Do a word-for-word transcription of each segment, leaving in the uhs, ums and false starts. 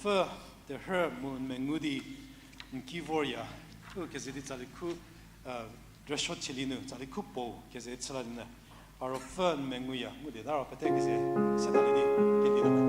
Pfü terhü mu n mengu di n ki vorya, u keze di tsali khu, eh, rüsuo chülie nu tsali khu puo keze chüla di nyü, a Ruopfü n menguya, mu di ta ro pete keze seta lie di kedi ta me.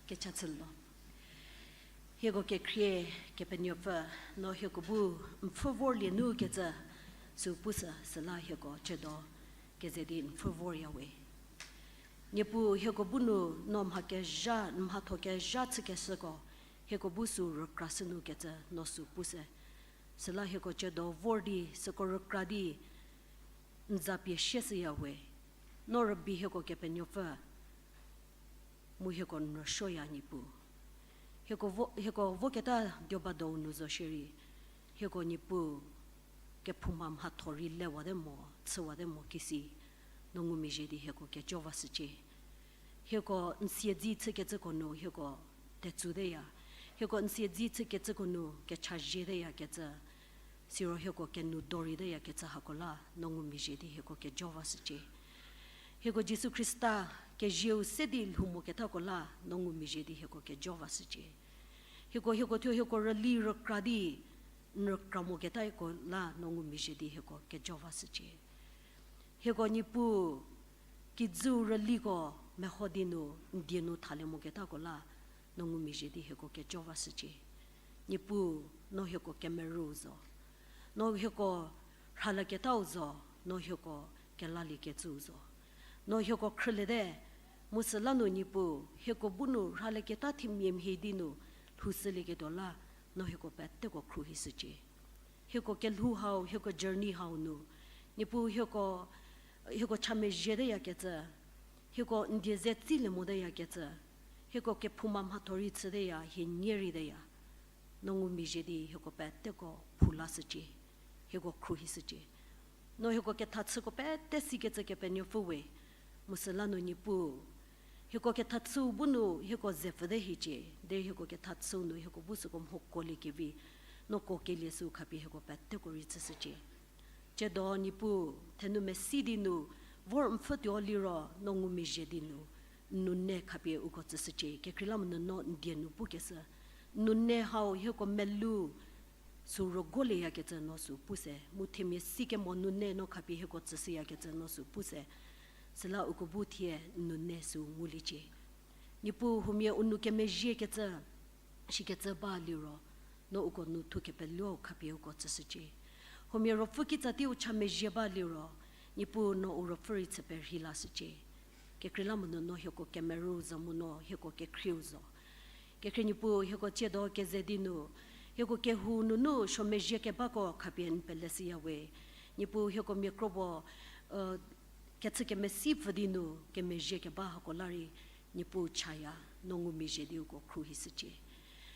Kecha chülo. Hieko kekhrie Kepenuopfü, no hieko bu n pfhü vorlie nu kecü sü pushü, süla hieko chüdo keze di n pfhü vorya we. Niepuu, hieko bu nu no mha kezha, mhatho kezha chükeshüko, hieko bu sü rükrashü nu kecü no sü pushü. Süla hieko chüdo vor di, süko rükra di, n za pie sieshüya we. No rübei hieko Kepenuopfü, mu hieko n rüsuoya Niepuu. Hieko vo, hieko voketa dioba dou nu zo shierei, hieko Niepuu, kephouma mhatho rei lewate mo, chüwate mo kisi, no ngumezhie di hieko kejo vashücie. Hieko n siedzi chükecüko nu hieko tetsuteya. Hieko n siedzi chükecüko nu kechazhieteya kecü. Siro hieko kenu doriteya kecü hako la no ngumezhie di hieko kejo vashücie. Hieko Jisu Khrista kezieu se di lhou moketako la no ngumezhie di hieko kejo vashücie. Hieko, hieko thuo hieko rüli rükra di n rükra moketako la no ngumezhie di hieko kejo vashücie. Hieko Niepuu, kijüu rüliko meho di nu n die nu thalie moketako la no ngumezhie di hieko kejo vashücie. Niepuu, no hieko kemerüu zo. No hieko rhalaketau zo, no hieko kelaliekecüu zo. No hieko khrüliete, Mu süla nu Niepuu, hieko bu nu rhalieketa themia mhie di nu lhoushülieketuo la, no hieko peteko khruohishücie. Hieko kelhou hau, hieko journey hau nu, Niepuu hieko, hieko cha mezhie teyakecü, hieko n die ze tsilie moteyakecü, hieko kephouma mhatho rei chüteya, hie nie reiteya. No ngumezhie di hieko peteko phou lashücie, hieko khruohishücie. No hieko kethachüko pete sikecü Kepenuopfü we, mu süla nu Niepuu, hieko kethachüu bu nu hieko ze pfüte hiecie, derei hieko kethachüu nu hieko bu süko mhokuoliekevi, no kuokelie süu khapie hieko peteko rei tsüshücie. Tsiedo Niepuu, thenu mesi di nu, vor n pfhütuo liro, no ngumezhie di nu, n nounei khapie uko tsüshücie, kekreilamonyü no n die nu pukeshü. N nounei hau hieko melou, sü rüguolieyakecü no sü puse, mu themia sikemo nounei no khapie hieko tsüshüyakecü no sü puse, süla uko bu thie n nounei sü nguliecie. Niepuu huomia u nou kemezhiekecü, shikecü ba liro, no uko nou thu kepeluo khapie uko tsüshücie. Huomia ruopfü kitsa tei u cha mezhie ba liro, Niepuu no u ruopfü rei chü perhei lashücie. Kekreilamonyü no hieko kemerü zo mu no hieko kekhrieu zo. Kekhrie Niepuu hieko tsiedo keze di nu, hieko kehou nunu suo mezhie kebako khapie n peleshüya we. Niepuu hieko mia kropuo, kechü kemesi pfü di nu kemezhie keba hako la rei, Niepuu chaya, no ngumezhie di uko khruohishücie.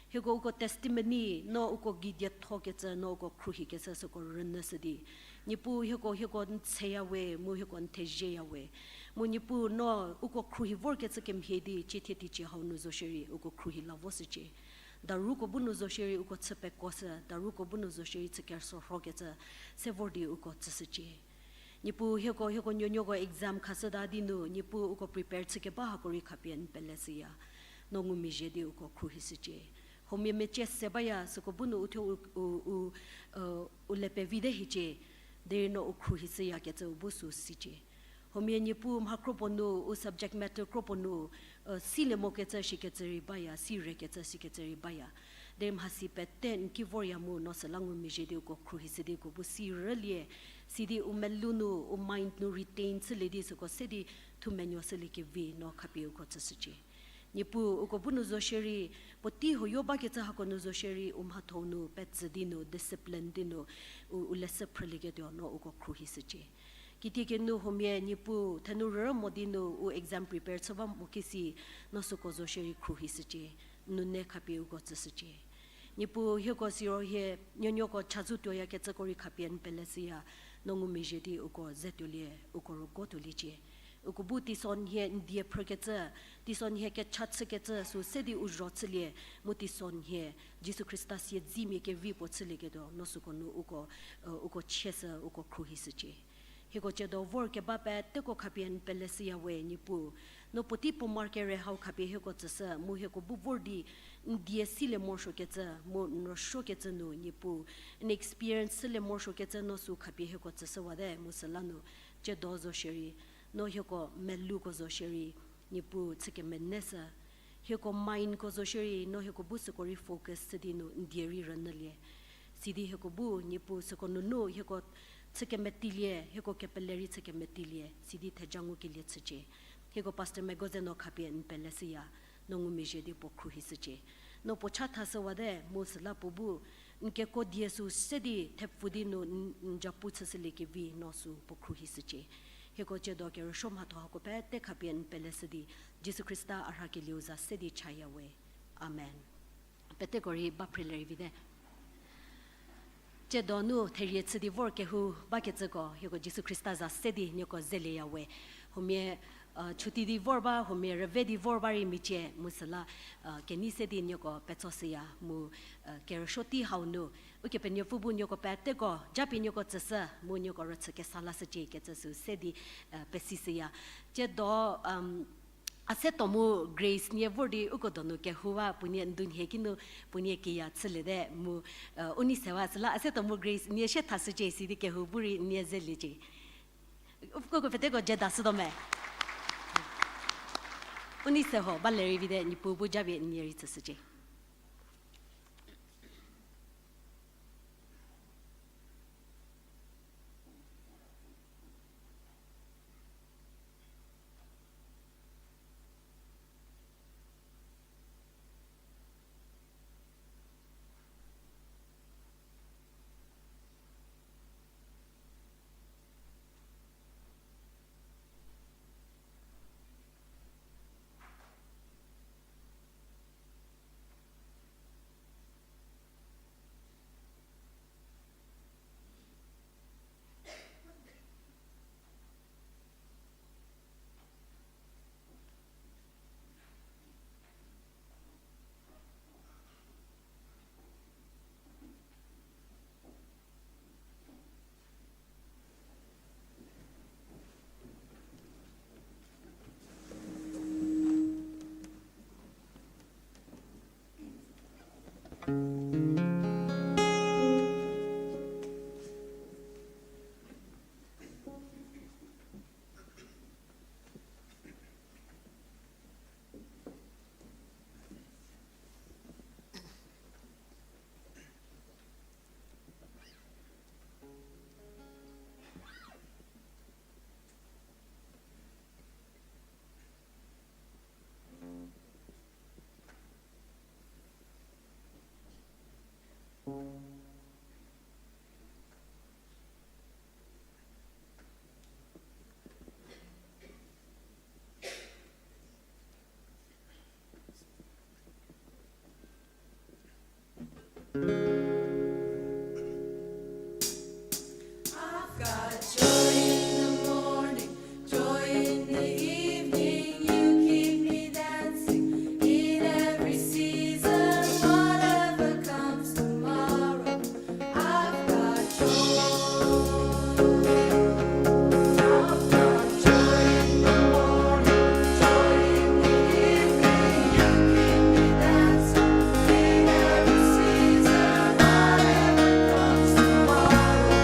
Hieko uko testimony, no uko gei diethokecü, no uko khruohikecü süko rünyüshü di. Niepuu hieko, hieko n theya we, mu hieko n thezieya we. Mu Niepuu no uko khruohi vorkecü kemhie di, tsiethie teicie hau nu zo shierei, uko khruohi la voshücie. Daruko bu nu zo shierei uko chü pekoshü, daruko bu nu zo shierei chü kerüsuo rhokecü, se vor di uko tsüshücie. Niepuu hieko, hieko nuonuoko exam khashüta di nu, Niepuu uko prepare chü keba hako rei khapie n peleshüya. No ngumezhie di uko khruohishücie. Huomia mecie se baya, süko bu nu uthuo u, u, u, u le pevite hiecie, derei no u khruohishüyakecü u bu sü sicie. Huomia Niepuu mha kropuo nu, u subject matter kropuo nu, silie mokecü shikecü rei baya, si rekecü shikecü rei baya. Derei mhasi pete n ki vorya mu no süla ngumezhie di uko khruohishü di uko bu si rülie, sidi u melou nu, u mind nu retain chülie di süko se di thumenuoshüliekevi no khapie uko tsüshücie. Niepuu uko bu nu zo shierei, puotei huoyo bakecü hako nu zo shierei, u mhatho nu petsü di nu, discipline di nu, u, u leshü phrülieketuo no uko khruohishücie. Kitiekinu huomia Niepuu, thenu rü mo di nu u exam prepare chü ba mo kisi, no süko zo shierei khruohishücie, n nounei khapie uko tsüshücie. Niepuu hieko siro hie, nuonuoko chazou tuoyakecüko rei khapie n peleshüya, no ngumezhie di uko ze tuolie, uko rüguo tuoliecie. Uko bu teisonhie n die phrükecü, teisonhie kecha chükecü sü se di u zho chülie, mu teisonhie Jisu Khrista siedzemia kevi puo chülieketuo no süko nu uko, uko chieshü uko khruohishücie. Hieko tsiedo vor keba peteko khapie n peleshüya we Niepuu. No puotei puo mar kere hau khapie hieko tsüshü, mu hieko bu vor di n die silie morosuokecü, mu n rüsuokecü nu Niepuu, n experience chülie morosuokecü no sü khapie hieko tsüshüwate, mu süla nu, tsiedo zo shierei, no hieko melouko zo shierei, Niepuu chü kemeneshü, hieko mindko zo shierei, no hieko bu süko rei focus chü di nu n die rei rünyülie. Sidi hieko bu Niepuu süko nunu hieko chü kemetilie, hieko kepele rei chü kemetilie, sidi theja ngukelie chücie. Hieko Pastor Megoze no khapie n peleshüya, no ngumezhie di puo khruohishücie. No puo cha thashüwate, mu süla puo bu n kekuo die sü se di thepfu di nu n, n japu chüshüliekevi no sü puo khruohishücie. Hieko tsiedo kerüsuo mhatho hako pete khapie n peleshü di, Jisu Khrista a rhakelieu za se di chaya we. Amen. Peteko rei ba phrelie rei vite. Tsiedo nu therie chü di vor kehou bakecüko, hieko Jisu Khrista za se di nieko zelieya we. Huomia, chuti di vor ba, huomia rüve di vor ba rei michie, mu süla, kenei se di nieko petsoshüya, mu, kerüsuo tei hau nu, Ukepenuopfü bu nieko peteko, japie nieko tsüshü, mu nieko rüchü kesa lashücie kecü sü se di, pesishüya. Tsiedo, Aseto mu Grace nie vor di uko donu kehou ba puonie ndunhie kinu puonie kiya chüliete mu, u nei sewa süla Aseto mu Grace nie sie thashücie sidi kehou bu rei nie zeliecie. Uko peteko jeda shütuo me. U nei se ho ba le rei vite Niepuu bu japie nie rei tsüshücie. Got joy in the morning, joy in the evening. You keep me dancing in every season. Whatever comes tomorrow, I've got joy. I've got joy in the morning, joy in the evening. You keep me dancing in every season. Whatever comes tomorrow,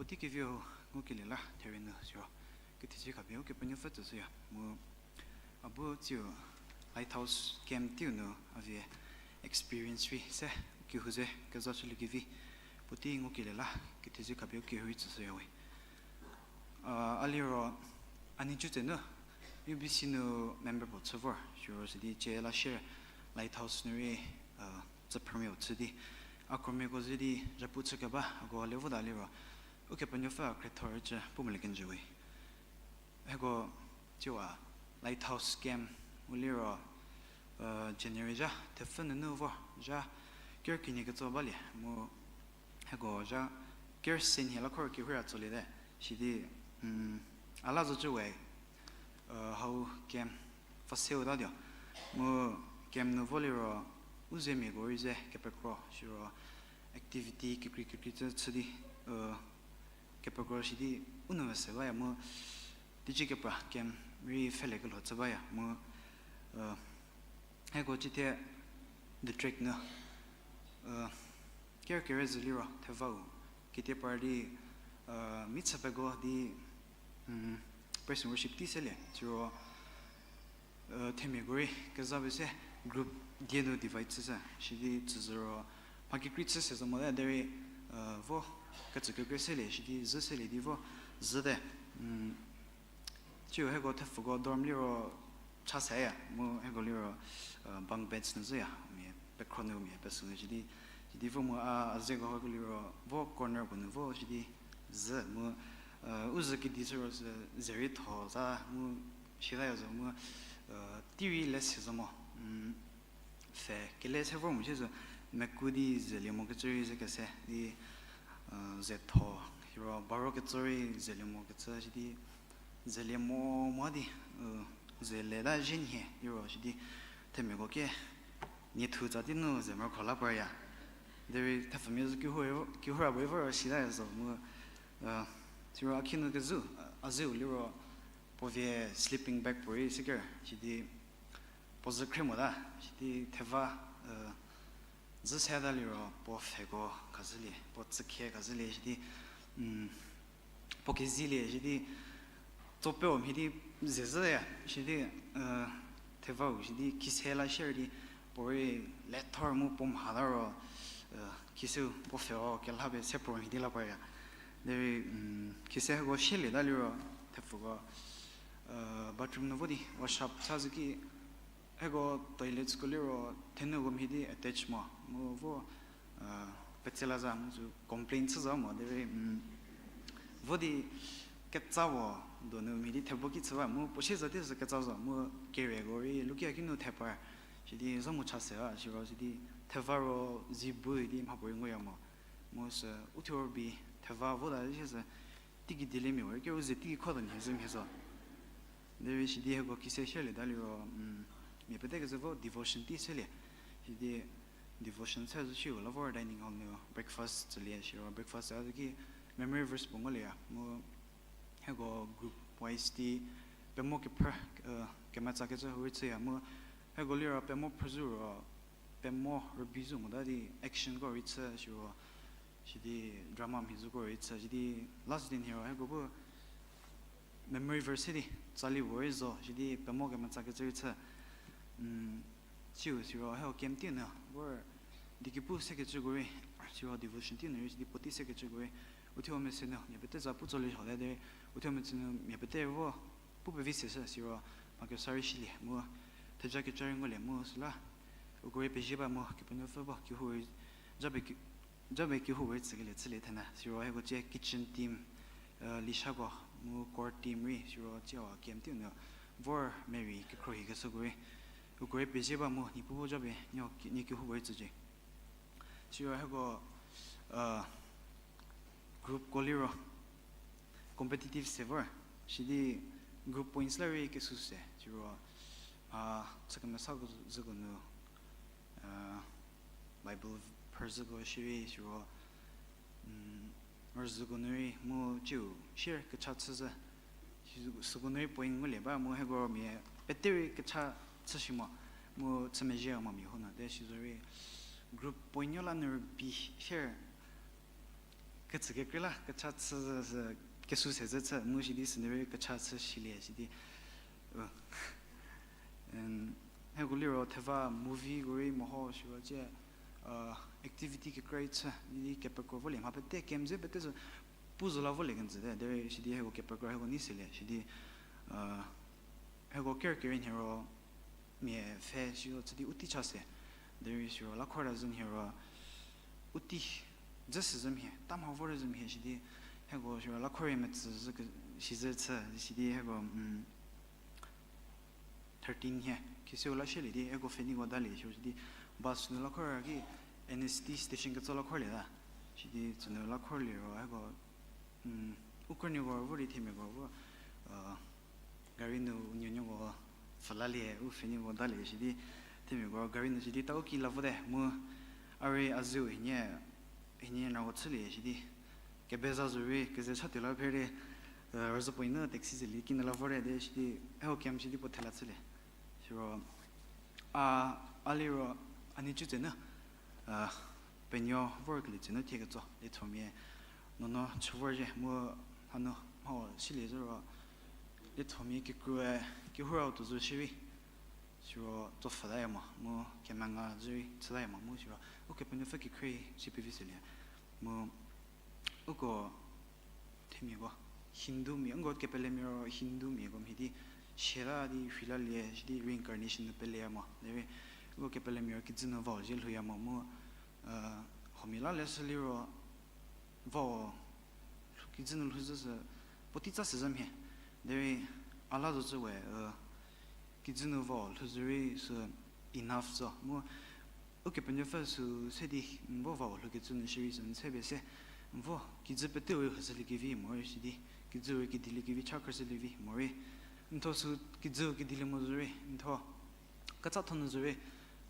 Teikevie ngukelie la therie nu siro, kethezie khapie Ukepenuopfü tsüshüya mu, a bu tsiu Lighthouse Camp teiu nu a vie experience rei se kehou ze kezashülie kevi, puotei ngukelie la kethezie khapie kehou rei tsüshüya we. A liro, a nhicu tsenu U B C nu member puo chü vor siro sidi cie la share Lighthouse nu rei, tsüphrümiau chü di, a kromiako ze di zhapu chükeba hako le vota liro, Ukepenuopfü a khriethor cü pu molie kenjü we. Hieko, tsiwa, Lighthouse Camp u liro, January zha thepfü nunu vo zha ker kenie ketso balie mu, hieko zha ker se nhie la khor kehoura tsoliete, sidi, a la zocü we, hau camp pfheseu tatuo. Mu camp nu vo liro, u zemiako rei ze kepekro siro activity kekrei kekrei cü chü di, kepekro sidi u nu mese baya mu, teicie kepra camp rei pfhelekelho chü baya mu, hieko cithie the track nu, ker kere zhü liro thevau ketie par di, mi chüpeko di, praise and worship tei selie siro, themiako rei kezha pie se group die nu divide chüshü sidi tsüzhü ro, mha kekrei chü se zo mote derei, vo ketsü kekrei selie sidi zhü selie di vo zhüte. Tsiu hieko thepfuko dorm liro cha seya mu hieko liro, bunk beds nu zhüya mia pekhro nu mia pesü nu sidi, sidi vo mu a, a zeko hieko liro vo corner puo nu vo sidi zhü mu, u zhü kedi sü ro sü ze rei tho za mu, sitaya zo mu, tei rei le se zo mo, pfhe kele se vor mo sie zo, meku di zelie mokecü rei ze kese di, zetho, siro baro ketsü rei zelie mokecü sidi, zelie mo mo di, ze leta zhie nhie liro sidi, themiako ke, niethu tsa tei nu ze mürkho la parya. Derei thepfumia zo kehoura puo rei vor sitaya zo mu, siro a khinu kezhü, a zeu liro, puo vie sleeping bag puorei seker sidi, puo zhü khrie mota sidi theva, zhü seta liro puo pfheko khazhülie, puo tsükhie khazhülie sidi, puo kezilie sidi, tsopeu mhie di ze zhüya sidi, thevau sidi khise la share di, puorei lethor mu puo mhata ro, khiseu puo pfheko kelha pie se puo mhie di la parya. Derei, khise hieko shelieta liro, thepfuko, bathroom nu vo di wash up chazhü ki, hieko toiletsko liro thenuko mhie di attach mo mu vo, petsela za mu sü complain chü za mo derei, vo di ketsa puo donu mhie di thebo ki chü ba mu puo sie za di sü ketsa zo mu, kerieko rei lukia kinu thepar sidi zo mu cha se a siro sidi, theva ro zi bu di mhapuorei nguya mo. Mu sü uthuo rübei theva vota sie sü, teigei dieliemia we keu ze teigei kho do nhie zhü mhie zo. Derei sidi hieko khise shelieta liro, mia pete kezü vo devotion tei selie. Sidi devotion se zhü siu la vor dining hall nu breakfast tsülie siro breakfast a zhü ki memory verse puo ngulieya mu, hieko group wise di pemo kephrü, kemetsa kecü hurei chüya mu, hieko liro pemo phrüzhü ro, pemo rübei zhü mota di actionko rei chü siro, sidi drama mhie zhüko rei chü sidi, last di nhie ro hieko bu memory verse di tsali puorei zo sidi pemo kemetsa kecü rei chü. Tsiu siro hieko camp teiu nu vor dikepu sekecüko rei, siro devotion teiu nu rei sidi puotei sekecüko rei, uthuo mese nu mia pete za pu tsolie lhote derei, uthuo mese nu mia pete vo pu pevi seshü siro, mha kesa rei shilie mu, theja kecha rei ngulie mu süla, uko rei pezie ba mu Kepenuopfü bu kehou, japie kehoupuorei tsükelie chülie thena siro hieko cie kitchen team, lishako mu core team rei siro tsiu camp teiu nu vor merei kekhruohi keshüko rei, uko rei pezie ba mu Niepuu bu japie nie kehoupuorei tsücie. Siro hieko groupko liro competitive se vor, sidi group points la rei kesu se siro, a, chükemesako zhüko nu, Bible phrüzhüko shierei siro, rüzhüko nu rei mu tsiu share kecha chüzhü, süko nu rei point ngulie ba mu hieko mia pete rei kecha chüshi mo, mu chü mezhie mo mia hau nu te sizo rei group point nuo la nu rübei share Kecü kekrei la, kecha chü, kesu se zü chü, mu sidi sünürei kecha chü silie sidi. Hieko liro theva movie ko rei meho siro cie, activity kekrei chü idi kepekro volie mha pete camp ze pete zo pu zo la volie kenjüte, derei sidi hieko kepekro hieko nei selie sidi, hieko ker kere nhie ro mia pfhe siro chü di u tei cha se, derei siro lakhor ta zü nhie ro u tei, dzü sü zü mhie, ta mha vor zü mhie sidi, hieko siro lakhor rei metsü zü ke, si zü chü sidi hieko, thirteen hie, khiseu la shielie di hieko pfheneiko dalie siro sidi, bus nu lakhor ki N S T station ketso lakhorlie ta, sidi tsünu lakhorlie ro hieko, u krünuoko vo rei themiako vo, gari nu u nuonuoko pfhülalie, u pfheneiko dalie sidi, themiako gari nu sidi ta u ki la vote mu, a rei a zeu hienie, hienie nako chülie sidi, kebeza zo rei keze chatuo la phe rei, rüzhü puo nu taxi zelie kinu la vote de sidi, hieko camp sidi puo thela chülie. Siro a, a liro a nhicu tsenu, penuo vorkelie tsenu thie ketso liethomia nuonuo chü vorzhie mu, hanu mhau silie zü ro liethomia kekrue, kehourau tuo zo shierei, siro tsopfhütaya mo mu kemenga zü rei chütaya mo mu siro Ukepenuopfü kekhrie si pevi selie mu uko themiako, Hindumia, uko kepelemia ro Hindumiako mhie di, siata di rheilalie sidi reincarnation nu peleya mo derei, uko kepelemia ro kijü nu vau zie lhouya mo mu, huomia la leshü liro vau kijü nu lhouzhü sü, puotei tsa sü zü mhie, derei a la zo cü we, kijü nu vau lhouzhü rei sü enough zo mu, Ukepenuopfü sü se di, n vo vau lhoukecü nu shierei sü n se pie se, n vo kijü peteu rei hüshüliekevi morei sidi, kijü rei kediliekevi cha khrüshülievi morei, n thuo sü kijü kedilie mo zorei n thuo, ketsatho nu zorei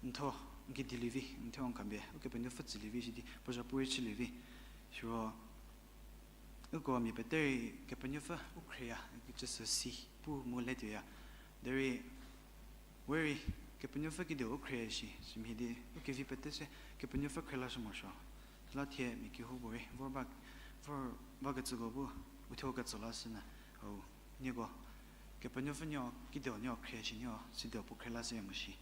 n thuo, n kedilievi n thuo n khapie Ukepenuopfü tsülievi sidi puo zhapu rei chülievi. Siro uko mia pete rei Kepenuopfü u khrieya kecü sü si pu mu le tuoya, derei we rei Kepenuopfü kediu u khrie shi sümhie di u kevi pete se Kepenuopfü khrie lashü morosuo. Süla thie mia kehoupuorei vor ba, vor bakecüko bu uthuo ketso lashünyü, au, nieko Kepenuopfü nuo kediu nuo khrie shi nuo sidi puo khrie lashüya mo shi.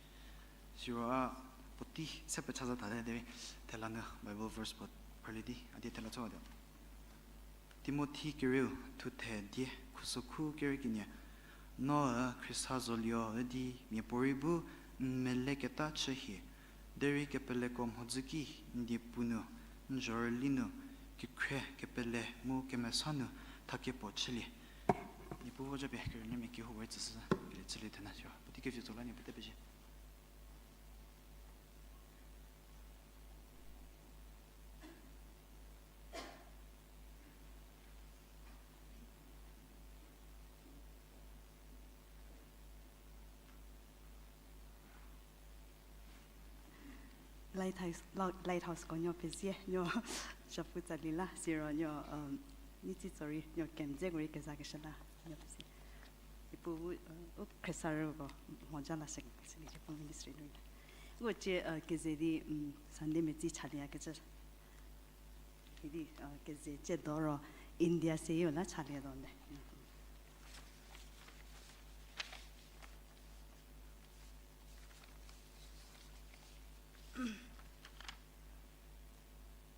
Siro a puotei se pecha za tate derei, thela nu Bible verse puo phrülie di a die thela chüwatuo. Timothi kerieu thuthe die khusokhu kerü kenie, no-ü Khrista zolio üdi miapuorei bu n meleketa chü hie, derei kepeleko mhodzü ki n diepu nu, n zhorüli nu, kekhrie kepele mu kemesa nu thakepuo chülie. Niepuu vo japie kerünyümia kehoupuorei tsüshü, kele chülie thena siro puotei kevi tso la nie pete pezie. Lighthouse, Lighthouse ko nuo pezie, nuo zhapu tsali la siro nuo, n tsi tsorei nuo kemedzeko rei kezakeshü la nuo pezie. Ipu u, u khriesarüko mhodzü la se, sidi pu ministry nu. Uko cie keze di Sunday metsi chalieyakecü idi, keze tsiedo ro India seyieu la chalietuo nde.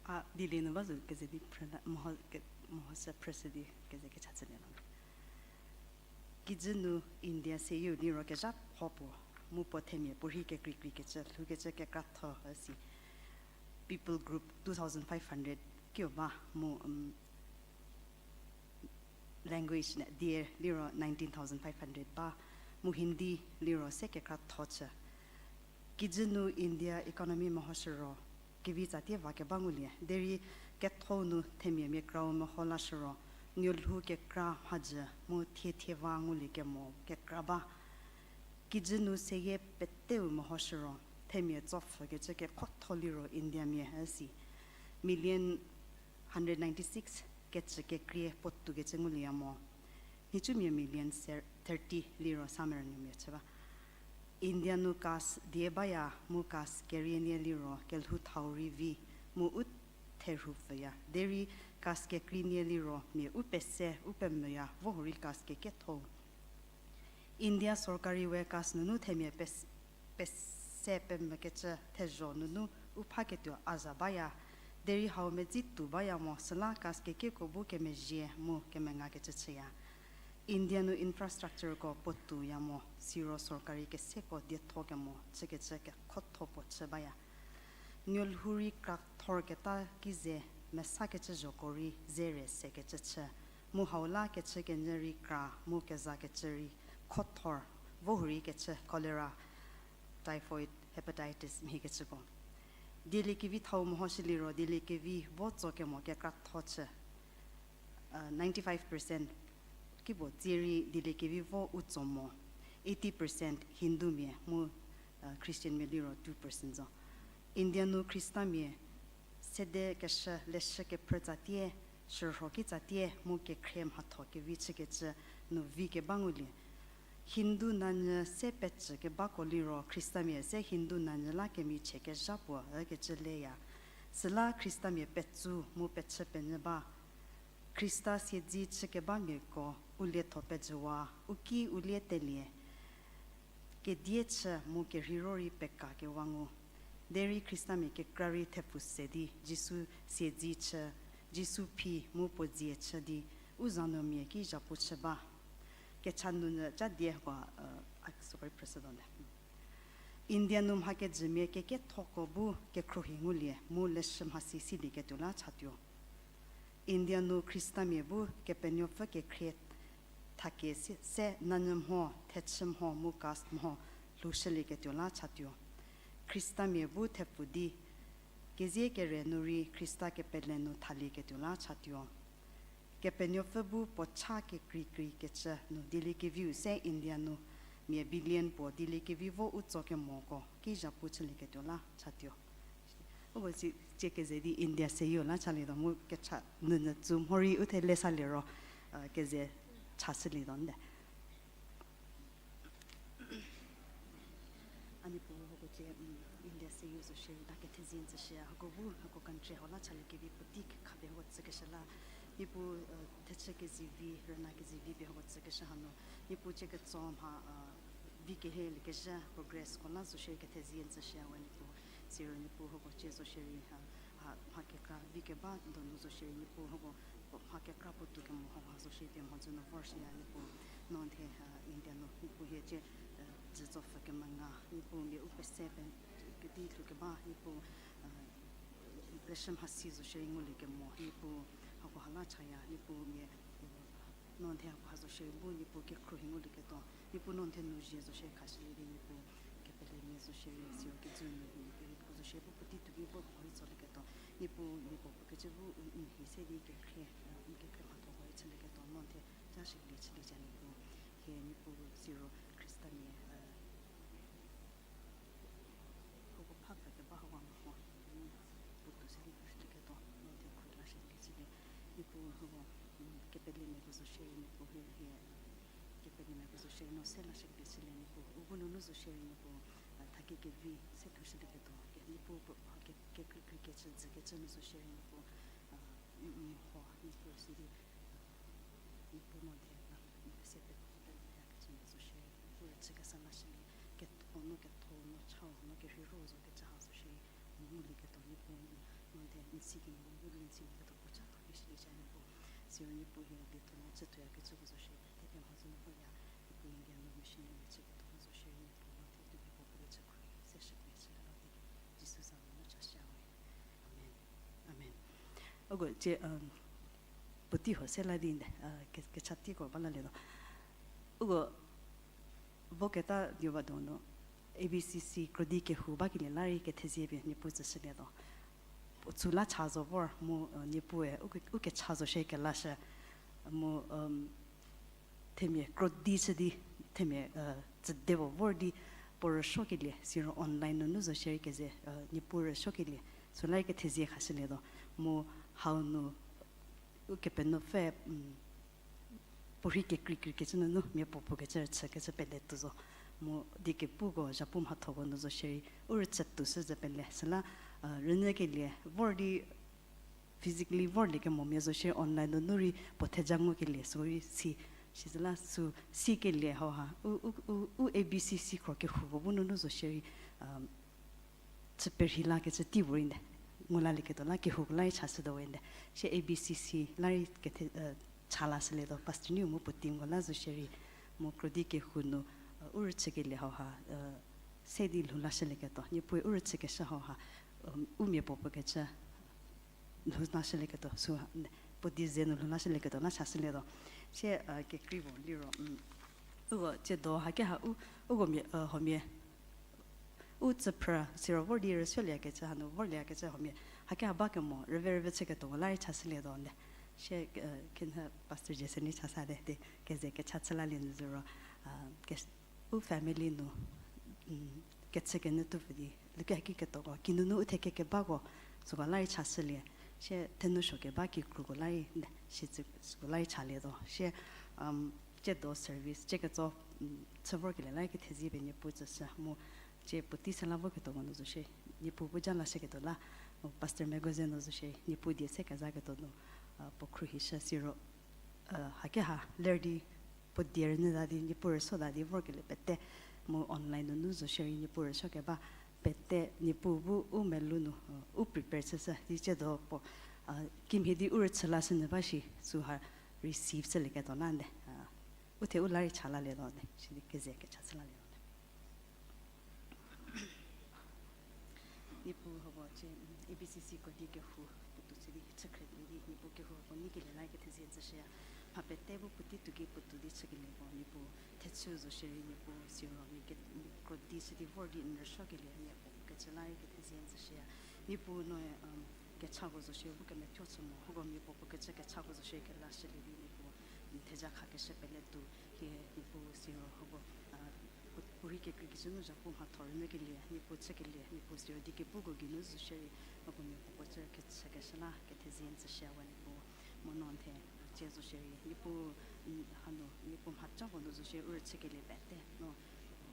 A dilie nu ba zo keze di phrü la, meho se phrüshü di keze kecha chülie la. Kijü nu India seyieu liro kezhatho puo, mu puo themia puorhi kekreikreikecü lhoukecü kekratho üsi. People group two thousand five hundred kiu ba mu, language die liro nineteen thousand five hundred ba, mu Hindi liro se kekratho chü. Kijü nu India economy mehoshü ro, kevi tsatie va keba ngulie derei kethou nu themia mia krau meho lashü ro, nuolhou kekra mhajü mu thie thie va ngulie kemo kekra ba. Kijü nu seyie peteu mehoshü ro, themia tsopfhükecü kekhotho liro Indiamia üsi. Million hundred ninety six kecü kekrie puotoukecü ngulieya mo. Nhicumia million thirty liro samerünuomia chü ba. India nu caste die baya mu caste kerienie liro kelhou thau rei vi mu u therhu pfüya. Derei kas kekreinie liro mia u pese u pemvüya vo hurei kas keketho. India sorkari we kas nunu themia pes-, pese pemvükecü thezho nunu u phaketuo a za baya. Derei hau medzi tuo baya mo, süla kas kekieko bu kemezhie mu kemengakecü chüya. India nu infrastructureko puo tuoya mo, siro sorkari keseko dietho kemo chükecü kekhotho puo chü baya. Nuolhou rei krathorketa ki ze mesakecü zhoko rei zere sekecü chü, mu hau la kechükenyü rei kra mu kezakecü rei khothor, vo hurei kechü cholera, typhoid, hepatitis mhikecüko. Dieliekevi thau mehoshü liro dieliekevi vo tso kemo kekratho chü, ninety-five percent kipuo tsie rei dieliekevi vo u tso mo, eighty percent Hindumia mu Christianmia liro two percent zo. India nu Khristamia sede keshü leshü kephrü tsatie, shürho ki tsatie mu kekhrie mhatho kevi chükecü nu vi keba ngulie. Hindu nanyü se pecü kebako liro Khristamia se Hindu nanyü la kemichie kezha puo ükecü leya. Süla Khristamia petsu mu pechü penyü ba. Khrista siedzi chükebamiako u lietho pejüwa, u ki u lie telie, kedie chü mu kerheiro rei pekakewa ngu. Derei Khristamia kekra rei thepfu se di Jisu siedzi chü, Jisu phi mu puo dzie chü di u zanuomia ki zhapu chü ba. Kecha nunyü ca die hako, sorry, President. India nu mhakejümia kekethoko bu kekhruohi ngulie mu leshü mhasi silieketuo la chatuo. India nu Khristamia bu Kepenuopfü kekhrie thake se, se nanyü mho, thechü mho mu caste mho lhoushülieketuo la chatuo. Khristamia bu thepfu di kezie kere nu rei Khrista kepele nu thalieketuo la chatuo. Kepenuopfü bu puo cha kekreikrei kecü nu dieliekeviu se India nu mia billion puo dieliekevi vo u tso kemoko ki zhapu chülieketuo la chatuo. Uko si, cie keze di India seyieu la chalietuo mu kecha nunyü tsu mhorei u the le salie ro, keze chashülietuo nde. A Niepuu, hako cie, India seyieu zo shierei ta kethezie n tsüshüya, hako bu hako country hau la chaliekevi puotei khabe hako tsükeshü la, Niepuu, thechü kezivi, rüna kezivi pie hako tsükeshü hanu, Niepuu cie ketso mha vi kehiekezhü progressko la zo shierei kethezie n tsüshüya we Niepuu. Siro Niepuu hako cie zo shierei, mha kekra vi keba donu zo shierei Niepuu hako, mha kekra puotou kemo hako ha zo shierei pie mhodzü nu vorshüya Niepuu. No the, India nu Niepuu hie cie, dzü tsopfü kemenga Niepuu mia u pese pe kedi lhoukeba Niepuu, leshü mhasi zo shierei ngulie kemo Niepuu, hako ha la chaya Niepuu mia, no the hako ha zo shierei bu Niepuu kekhruohi ngulieketuo Niepuu, no the nu zie zo shierei khashülie di Niepuu, kepelemia zo shierei siro kijü nu Niepuu zo shierei bu puotei tuo ki vor puorei tsolieketuo Niepuu, Niepuu puo kecü bu n hi se di kekhrie, n kekhrie mhathoko rei chülieketuo no the ca shükelie chüliecie Niepuu. Hie Niepuu siro Khristamia, hako pha pfü keba hako mho, puotou se di lhoushülieketuo no the khruohi la shükelie chülie. Niepuu hako, kepelemiako zo shierei Niepuu hie, hie, kepelemiako zo shierei no se la shükelie chülie Niepuu. U bu nunu zo shierei Niepuu, thaki kevi se lhoushülieketuo Niepuu, ke, kekreikrei kecü dzükecü nu zo shierei Niepuu, n ho Niepuu sidi, Niepuu no the, n pese pe, pemeyakecü nu zo shierei Niepuu rüchü kesa la shülie, ketho no, ketho no, chau no, kerheiro zo kecü ha zo shierei ngulieketuo Niepuu, no the n si kemo bu rei n silieketuo puo chatho ki shüliecie Niepuu. Siro Niepuu hie lietho nu chütuoyakecüko zo shierei pete pie mhodzü nu vorya, Niepuu India nu missionary chüketuo ha zo shierei Niepuu no the tuo mia puo puo kecü khruohi se shükelie chülie la di, Jisu za nu chashüya we. Amen. Amen. Uko cie, puotei ho se la di nde, ke, kecha teiko ba lalietuo. Uko voketa nuo ba donu, A B C C krodi kehou bakelie la rei kethezie pie Niepuu tsüshülietuo. Tsü la cha zo vor mu, Niepuue, uko, uko kecha zo shie kelashü, mu, themia krodi chü di, themia, tsüde puo vor di, puo rüsuokelie, siro online nunu zo shierei keze, Niepuu rüsuokelie, süla rei kethezie khashülietuo, mu hau nu, Ukepenuopfü, puorhi kekreikrei kecü nunu mia puo puo kecü rüchükecü pele tuo zo. Mu di kepuko zhapu mhathoko nu zo shierei, u rüchü tuo shü zo pele. Süla, rünyükelie vor di physically vorlie kemomia zo shierei online nunu rei puo theja ngukelie sürei si, sizüla sü sikelie hauha u, u, u, u A B C C khro kehouko bu nunu zo shierei, um, chü perhei lakecü tei puorei nde, ngu lalieketuo la kehouko la rei chashütuo we nde. Shie A B C C la rei kethe, uh, cha lashülietuo, pastor niu mu puo teamko la zo shierei, mu krodi kehou nu, uh, u rüchükelie hauha, uh, se di lhou lashülieketuo, Niepuue u rüchükeshü hauha, um, u mia puo puo kecü lhou lashülieketuo, sü, puo die ze nu lhou lashülieketuo la chashülietuo. Shie, uh, kekrei puo liro, um, uko tsiedo hakeha u, uko mia, uh, huomia u tsüphrü siro vor di rüsuolieyakecü hanu vorlieyakecü huomia hakeha ba kemo rüve rüve chüketuoko la rei chashülietuo nde. Shie, uh, khinhie Pastor Jason-e chasa te, te keze kecha chü lalie nu zoro, uh, ke, u family nu, um, kechükenyü tuo pfü di luki haki ketoko kinunu u thekekebako süko la rei chashülie. Shie thenou suo keba kikruko la rei nde, shicü süko la rei chalietuo. Shie, um, tsiedo service, tsie ketso, um, chü vorkelie la rei kethezie pie Niepuu tsüshü mu, tsie puotei se la voketuoko nu zo shie, Niepuu bu ja lashüketuo la, uh, Pastor Megoze nu zo shie, Niepuu die se kezaketuo nu, uh, puo khruohishü siro, uh, hakeha ler di puo die rünyüta di, Niepuu rüsuota di vorkelie pete, mu online nunu zo shierei Niepuu rüsuo keba pete, Niepuu bu u melou nu, uh, u prepare chüshü di tsiedo puo, uh, kimhie di u rüchü lashünyü ba shi, süha receive chülieketuo la nde, uh, u the u la rei cha lalietuo nde, sidi keze kecha chü lalietuo nde. Niepuu hako tsie, mm, A B C C krodi kehou puotou chü di chükhrie di, Niepuu kehou hako neikelie la rei kethezie tsüshüya. Mha pete bu puotei tuo ki puotou di chükelieko, Niepuu thechü zo shierei Niepuu siro mia ke, krodi chü di vor di n rüsuokelie mia puo kecü la rei kethezie tsüshüya. Niepuu noe, um, kechako zo shierei bu kemethuo chü mo, hako mia puo puo kecü kechako zo shierei kelashülie di Niepuu, n theja khakeshü pele tuo, hie Niepuu siro hako, uh, puo, puorei kekrei kecü nu zhapu mhatho rünyükelie, Niepuu chükelie, Niepuu siro di kepuko geinu zo shierei, hako mia puo puo cü kechükeshü la kethezie tsüshüya we Niepuu, mu no n the, tsie zo shierei, Niepuu, mm, hanu, Niepuu mhacako nu zo shierei u rüchükelie pete, no,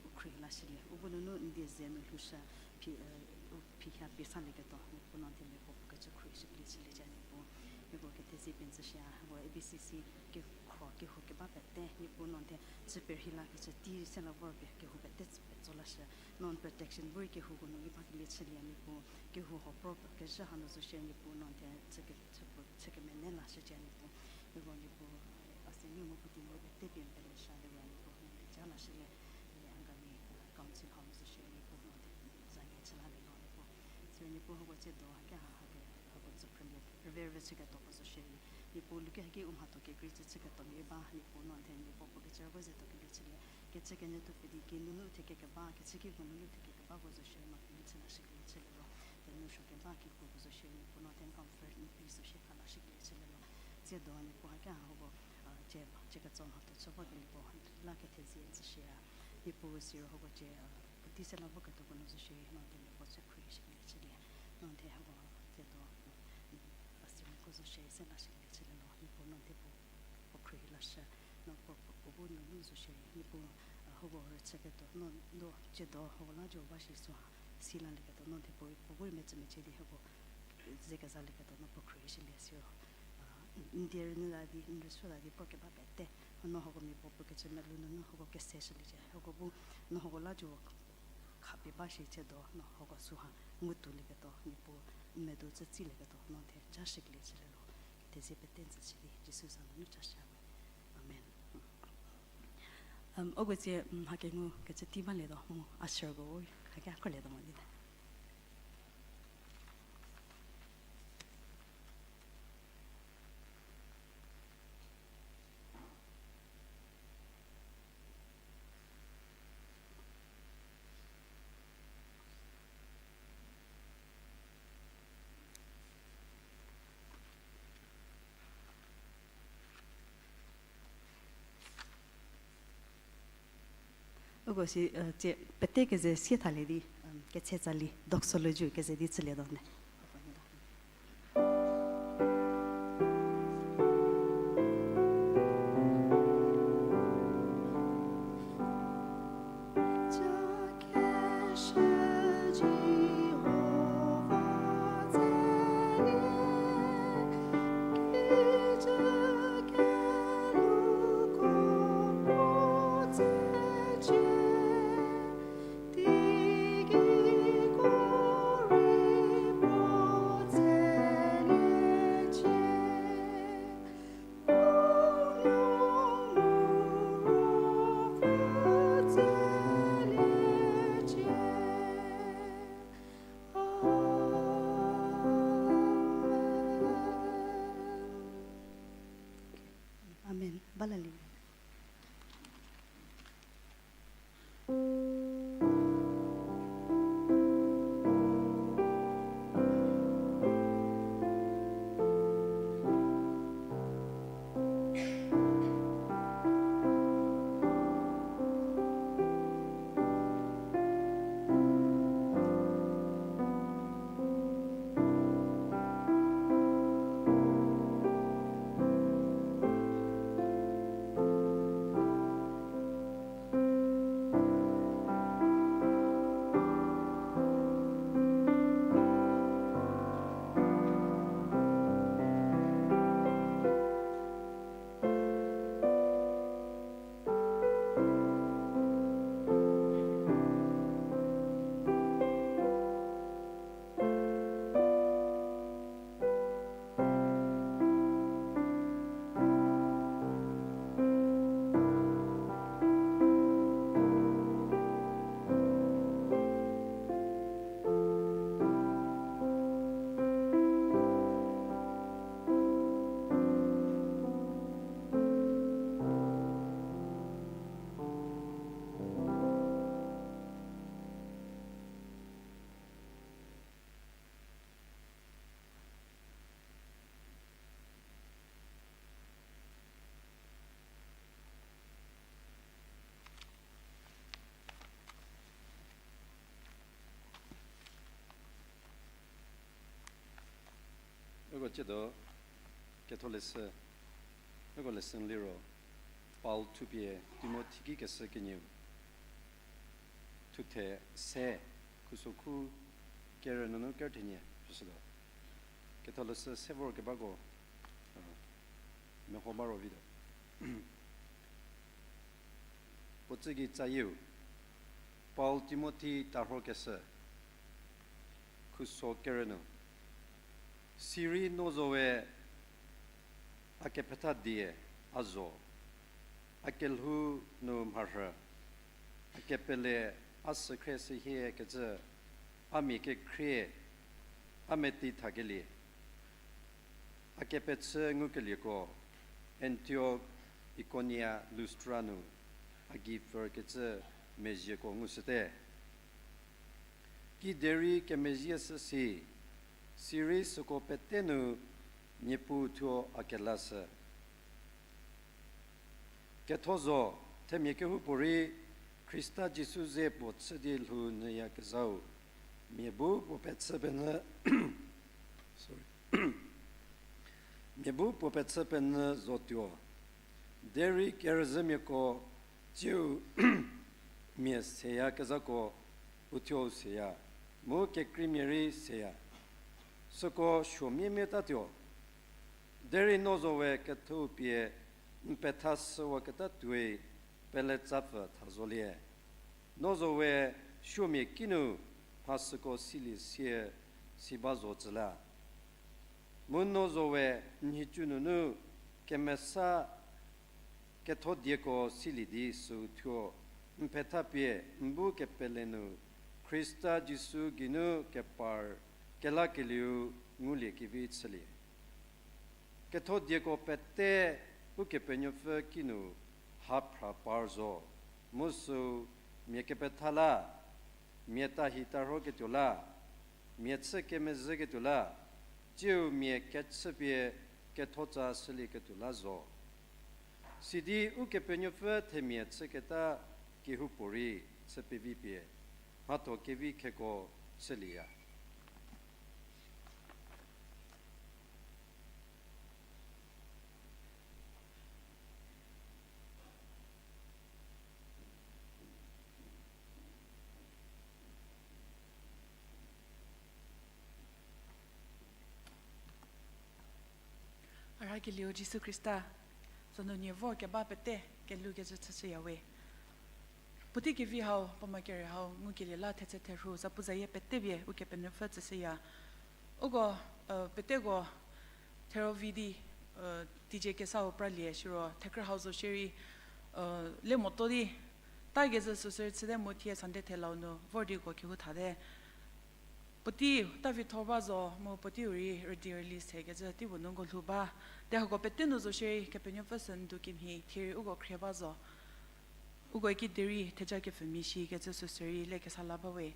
u khruohi lashülie, u bu nunu n die ze nu lhoushü, phi, uh, u phi ha pie salieketuo, Niepuu no n the mia puo puo kecü khruohishükelie chüliecie Niepuu, hieko kethezie pie n tsüshüya, hako A B C C kekhro kehou keba pete, Niepuu no n the chü perhei lakecü tei se la vor pie kehou pete chü petso lashü, no n protection bu rei kehouko nu rei bakelie chülie Niepuu, kehou ho pro kezhü hanu zo shie Niepuu no n the chü ke, chü puo, chü kemenei lashücie Niepuu, hieko Niepuu, pastor niu mu puo teamko pete pie n pele shülie we Niepuu, no n the ja lashülie, le Angami, uh, council hau nu zo shie Niepuu no n the, za nie chü lalie no Niepuu, siro Niepuu hako tsiedo hakeha hako, hako tsüphrümia rüve rüve chüketuoko zo shierei, Niepuu luki haki u mhatho kekrei cü chüketuomia ba, Niepuu no n the mia puo puo kecü rüko ze tuokelie chülie, kechü kenyü tuo pfü di kinunu thekekeba, kechü kiko nunu thekekebako zo shie no n the chü lashükelie chülie ro, thenou suo keba kikruko zo shie Niepuu no n the comfort n peace zo shie kha lashükelie chülie ro, tsiedo Niepuu hakeha hako, uh, tsie, tsie ketso mhatho chü vorkelieko la kethezie n tsüshüya, Niepuu siro hako tsie, uh, puotei se la voketuoko nu zo shie no n the mia puo chü khruohishükelie chülie, no n the hako tsiedo, pastor nieko zo shie se lashükelie chülie ro, Niepuu no n the puo, puo khruohi lashü, no puo, puo, puo bu nunu zo shie Niepuu, uh, hako rüchüketuo no, no tsiedo hako la jo ba shi süha si lalieketuo no n the puo, puo bu rei mecü mecie di hako ze kezalieketuo no puo khruohishülie siro, uh, n die rünyüta di, n rüsuota di vor keba pete, no hako mia puo puo kecü melou nunu hako kese shüliecie, hako bu no hako la jo khapie ba shi tsiedo no hako süha ngutuolieketuo Niepuu, n medo tsü tsilieketuo no n the ja shükelie chülie ro, kethezie pete n tsüshü di Jisu za nunu chashüya we. Amen. Um, uko tsie, um, mha kengu kecü tei balietuo mu usherko haki a khrolietuo mo di te. Uko si, uh, tsie pete keze sie thalie di, um, ketse tsali doxology keze di chülietuo ne. Hallelujah. Uko ciedo ketholeshü, uko lesson liro Paul thupie Timothi ki keshü kenieu, thuthe se, khusokhu kerü nunu kerü thenie phrüshütuo. Ketholeshü se vorkebako, uh, meho ba ro vituo. Puo tsügei tsayieu, Paul Timothi tarhokeshü, khuso kerü nu. Sirei no zowe a kepetha die a zo, a kelhou nu mharhü, a kepele a sükhrie sühie kecü, a mia kekhrie, a metei thakelie, a kepechü ngukelieko, Antiok, Ikonia, Lustra nu a gei pfürkecü mezhieko ngushüte. Kiderei kemezhie shü si, sirei süko pete nu Niepuu thuo a kelashü. Ketho zo, themia kehoupuorei Khrista Jisu ze puo chü di lhou nyüyakezhau, mia bu puo pechü penyü, sorry. Mia bu puo pechü penyü zotuo. Derei kerüzhümiako tsiu mia seyakezhako uthuou seya, mu kekreimia rei seya. Süko suomiemiatatuo. Derei no zowe ketho pie n petha shüwaketa tuoi peletsapfü tha zolie. No zowe suomia kinu mha süko silie sie si ba zo tsü la. Mu no zowe n nhicu nunu kemesa ketho dieko silie di süu thuo, n pethapie n bu kepele nu Khrista Jisu geinu kepar kelakelieu ngulie kevi chülie. Ketho dieko pete Ukepenuopfü kinu ha phra par zo, mu süu mia kepetha la, mia tahi tarhoketuo la, mia chü kemezhüketuo la, tsiu mia kechüpie kethotsa shülieketuo la zo. Sidi Ukepenuopfü themia chüketa kehoupuorei chü pevi pie mhatho kevi kheko chülieya. A rhakelieu Jisu Khrista, sünu nie vorkeba pete kelhou kecü chüshüya we. Puotei kevi hau, puoma kere hau ngukelie la thetse therhu zapuzayie pete pie Ukepenuopfü tsüshüya. Uko, peteko therovi di, teicie kesau pralie shiro thekrü hau zo shierei, le moto di, ta kezü süsü chüte mu thie Sunday thelau nu vor di uko kehou thate. Puotei ta vitho ba zo, mu puotei-u rei rüdi rüli sekecü teipuo nu uko lhou ba. Te hako pete nu zo shierei Kepenuopfü sü ndu kemhie thierei uko khrie ba zo. Uko kiderei theja kepfümia shikecü süsürei le kesa la ba we.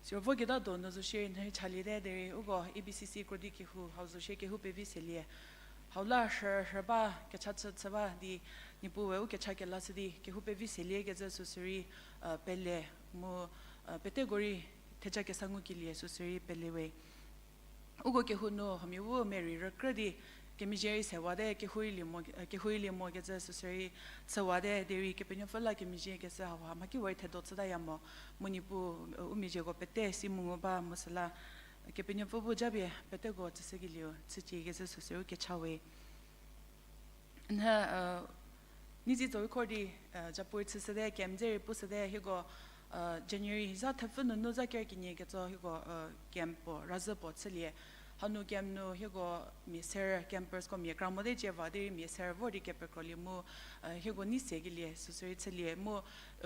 Siro vo keta donu zo shierei nhie chaliete derei uko A B C C krodi kehou hau zo shie kehou pevi selie. Hau la rhü rhü ba kecha chü chü ba di Niepuue u kecha kelashü di kehou pevi seliekecü süsürei pele mu peteko rei theja kesa ngukelie süsürei pele we. Uko kehou nu huomia bu merei rükrü di kemezhie rei sewate, kehou rei lie mokecü süsürei chüwate derei Kepenuopfü la kemezhie keshü hauha mhakiwai thedo chütaya mo, mu Niepuu u mezhieko pete si mu ngu ba mu süla Kepenuopfü bu japie peteko tsüshükelieu chüciekecü süsürei u kecha we. Nhie, nitsi tso rei khor di, japu rei chüshüte, camp dze rei pushüte, hieko January za thepfü nunu za ker kenie ketso hieko camp puo razhü puo chülie. Hanu camp nu hieko mia ser, campersko mia kra mote cie va derei mia ser vor di kepekrolie mu hieko nei sekelie süsürei chülie mu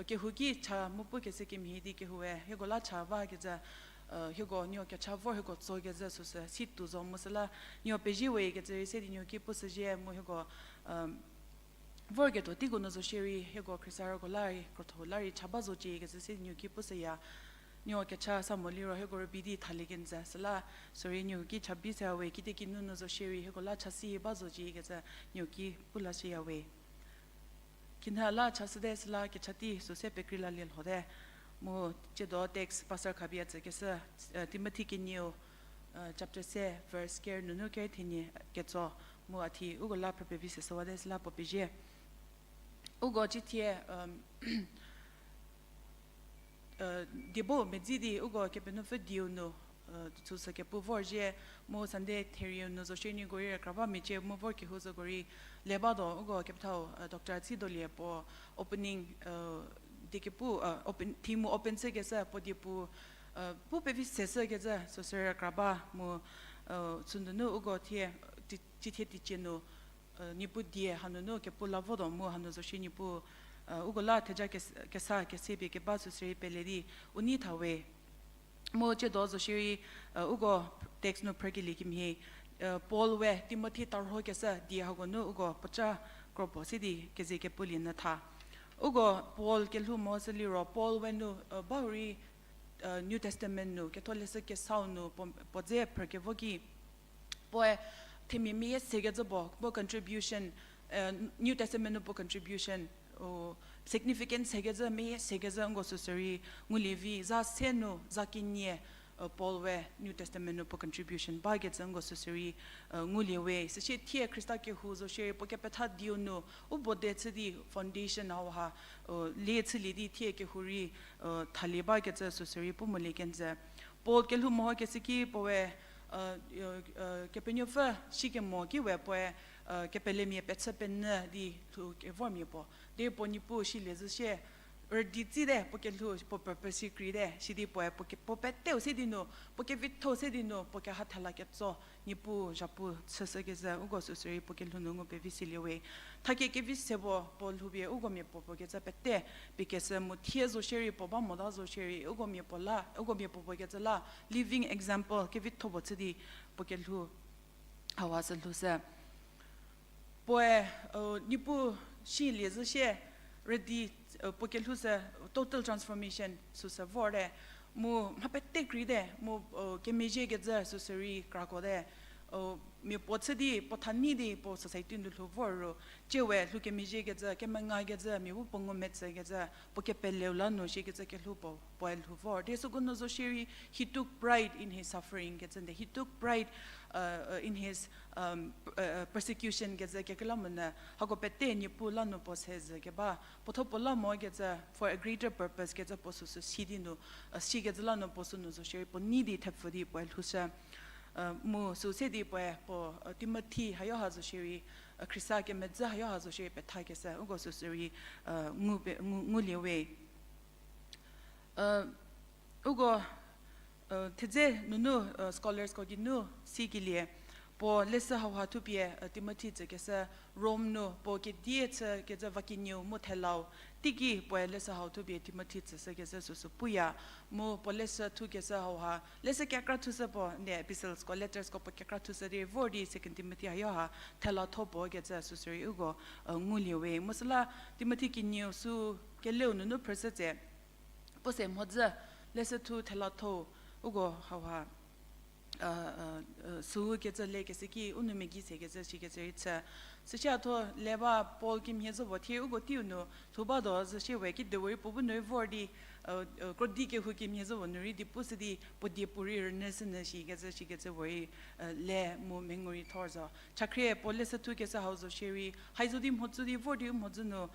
kehouki cha mu pukeshü kemhie di kehoue hieko la cha bakecü hieko nieko kecha vor hieko tsokecü süsü si tuo zo mu süla nieko pezie we kecü rei se di nieko ki pushüzhie mu hieko vorketuo teiko nu zo shierei hieko Khrista rüko la rei krotho la rei cha ba zociekecü se di nieko ki pushüya. Nieko kecha sa mo liro hieko rübei di thalie kenjü süla, sürei nieko ki cha bi shüya we, kitiekinu nu zo shierei hieko la cha si ba zociekecü nieko ki pu lashüya we. Kinha la chashüte süla kecha tei süse pekrei lalie lhote. Mu tsiedo text Pastor Khabia tsükeshü, Timothy kenieu chapter se verse ker nunu ker thenie ketso mu a thi uko la phrü pevi seshüwate süla puo pezie. Uko cithie diebo medzi di uko Kepenuopfü dieu nu süsü kepu vorzhie mu Sunday therieu nu zo shierei nieko rei rükra ba mecie mu vor kehou zoko rei le ba do uko kepethau Doctor Atsidolie puo opening di kepu theme open chükeshü puo diepu pu pevi seshükecü süsü rükra ba mu sünunu uko thie cithie teicie nu Niepuu die hanunu kepu la vo do mu hanu zo shie Niepuu uko la theja kesa kesepie keba süsürei pele di u nei tha we. Mu tsiedo zo shierei uko text nu phrükelie kemhie Paul we Timothy tarhokeshü die hako nu uko puoca kro puo se di keze kepulie nyü tha. Uko Paul kelhou mo sü liro Paul we nu ba hurei New Testament nu ketholeshü kesau nu puo dze phrükevo ki puoe themia meyie sekecü puo, puo contribution, New Testament nu puo contribution significant sekecü meyie sekecü nko süsürei ngulie vi za se nu za kenie Paul we New Testament nu puo contribution bakecü nko süsürei ngulie we. Süsie thie Khrista kehou zo shierei puo kepetha dieu nu u bo de chü di foundation hauha lie chülie di thie kehou rei thalie bakecü süsürei pu molie kenjü. Paul kelhou mehokeshü ki puoe Kepenuopfü shikemo ki we puoe kepelemia pechü penyü di lhou kevormia puo. Derei puo Niepuu silie zhü sie rüdi tsite puo kelhou puo purpose kreite sidi puoe puo peteu se di nu puo kevitho se di nu puo keha thela ketso Niepuu zhapu chüshükezhü uko süsürei puo kelhou nu ngu pevi silie we. Thakie kevi se puo puo lhoupie uko mia puo puo kecü pete pie keshü mu thie zo shierei puo ba mota zo shierei uko mia puo la uko mia puo puo kecü la living example kevitho puo chü di puo kelhou hawa sü lhoushü. Puoe Niepuu silie zhü sie rüdi puo kelhou sü total transformation süsü vorte mu mha pete kreite mu kemezhiekecü süsürei krakote mia puo chü di puo thanyi di puo society nu lhou vor ro tsiewe lhou kemezhiekecü kemengakecü mia bu puo ngumetsükecü puo kepeleu la nu shikecü kelhou puo puoe lhou vor. Derei süko nu zo shierei he took pride in his suffering kecü nde he took pride in his persecution kecü kekreilamonyü hako pete Niepuu la nu puo se zhü keba puo thuo puo la mokecü for a greater purpose kecü puo süsü si di nu sikecü la nu puo sünu zo shierei puo nei di thepfü di puoe lhoushü. Mu süse di puoe puo Timothy hayo ha zo shierei Khrista kemedzü hayo ha zo shierei pethakeshü uko süsürei ngulie we. Uko thedze nunu scholarsko geinu sikelie Puo leshü hauha thupie, Timothi tsükeshü Rom nu puo kedie chükecü va kenieu mu thelau, teiki puoe leshü hau thupie Timothi tsüshükecü süsü puya. Mu puo leshü thukeshü hauha, leshü kekra thushü puo, nde epistlesko, lettersko puo kekra thushü di vor di Second Timothi hayo ha thela tho puo kecü süsü rei uko ngulie we. Mu süla Timothi kenieu sü keleu nunu phrüshü tse, puo se mhodzü leshü thu thela tho, uko hauha süu kecü lekeshü ki u nou megi sekecü shikecü rei chü. Süsia tho le ba Paul kemhie zo puo thie uko teiu nu lhou ba do zhü shie we, kidewe rei puo bu nu rei vor di krodi kehou kemhie zo puo nu rei di pushü di puo die puorei rünyüshünyü shikecü shikecü puorei le mu mengu rei thor zo. Chakhrie puo leshü thukeshü hau zo shierei hai zo di mhodzü di vor di u mhodzü nu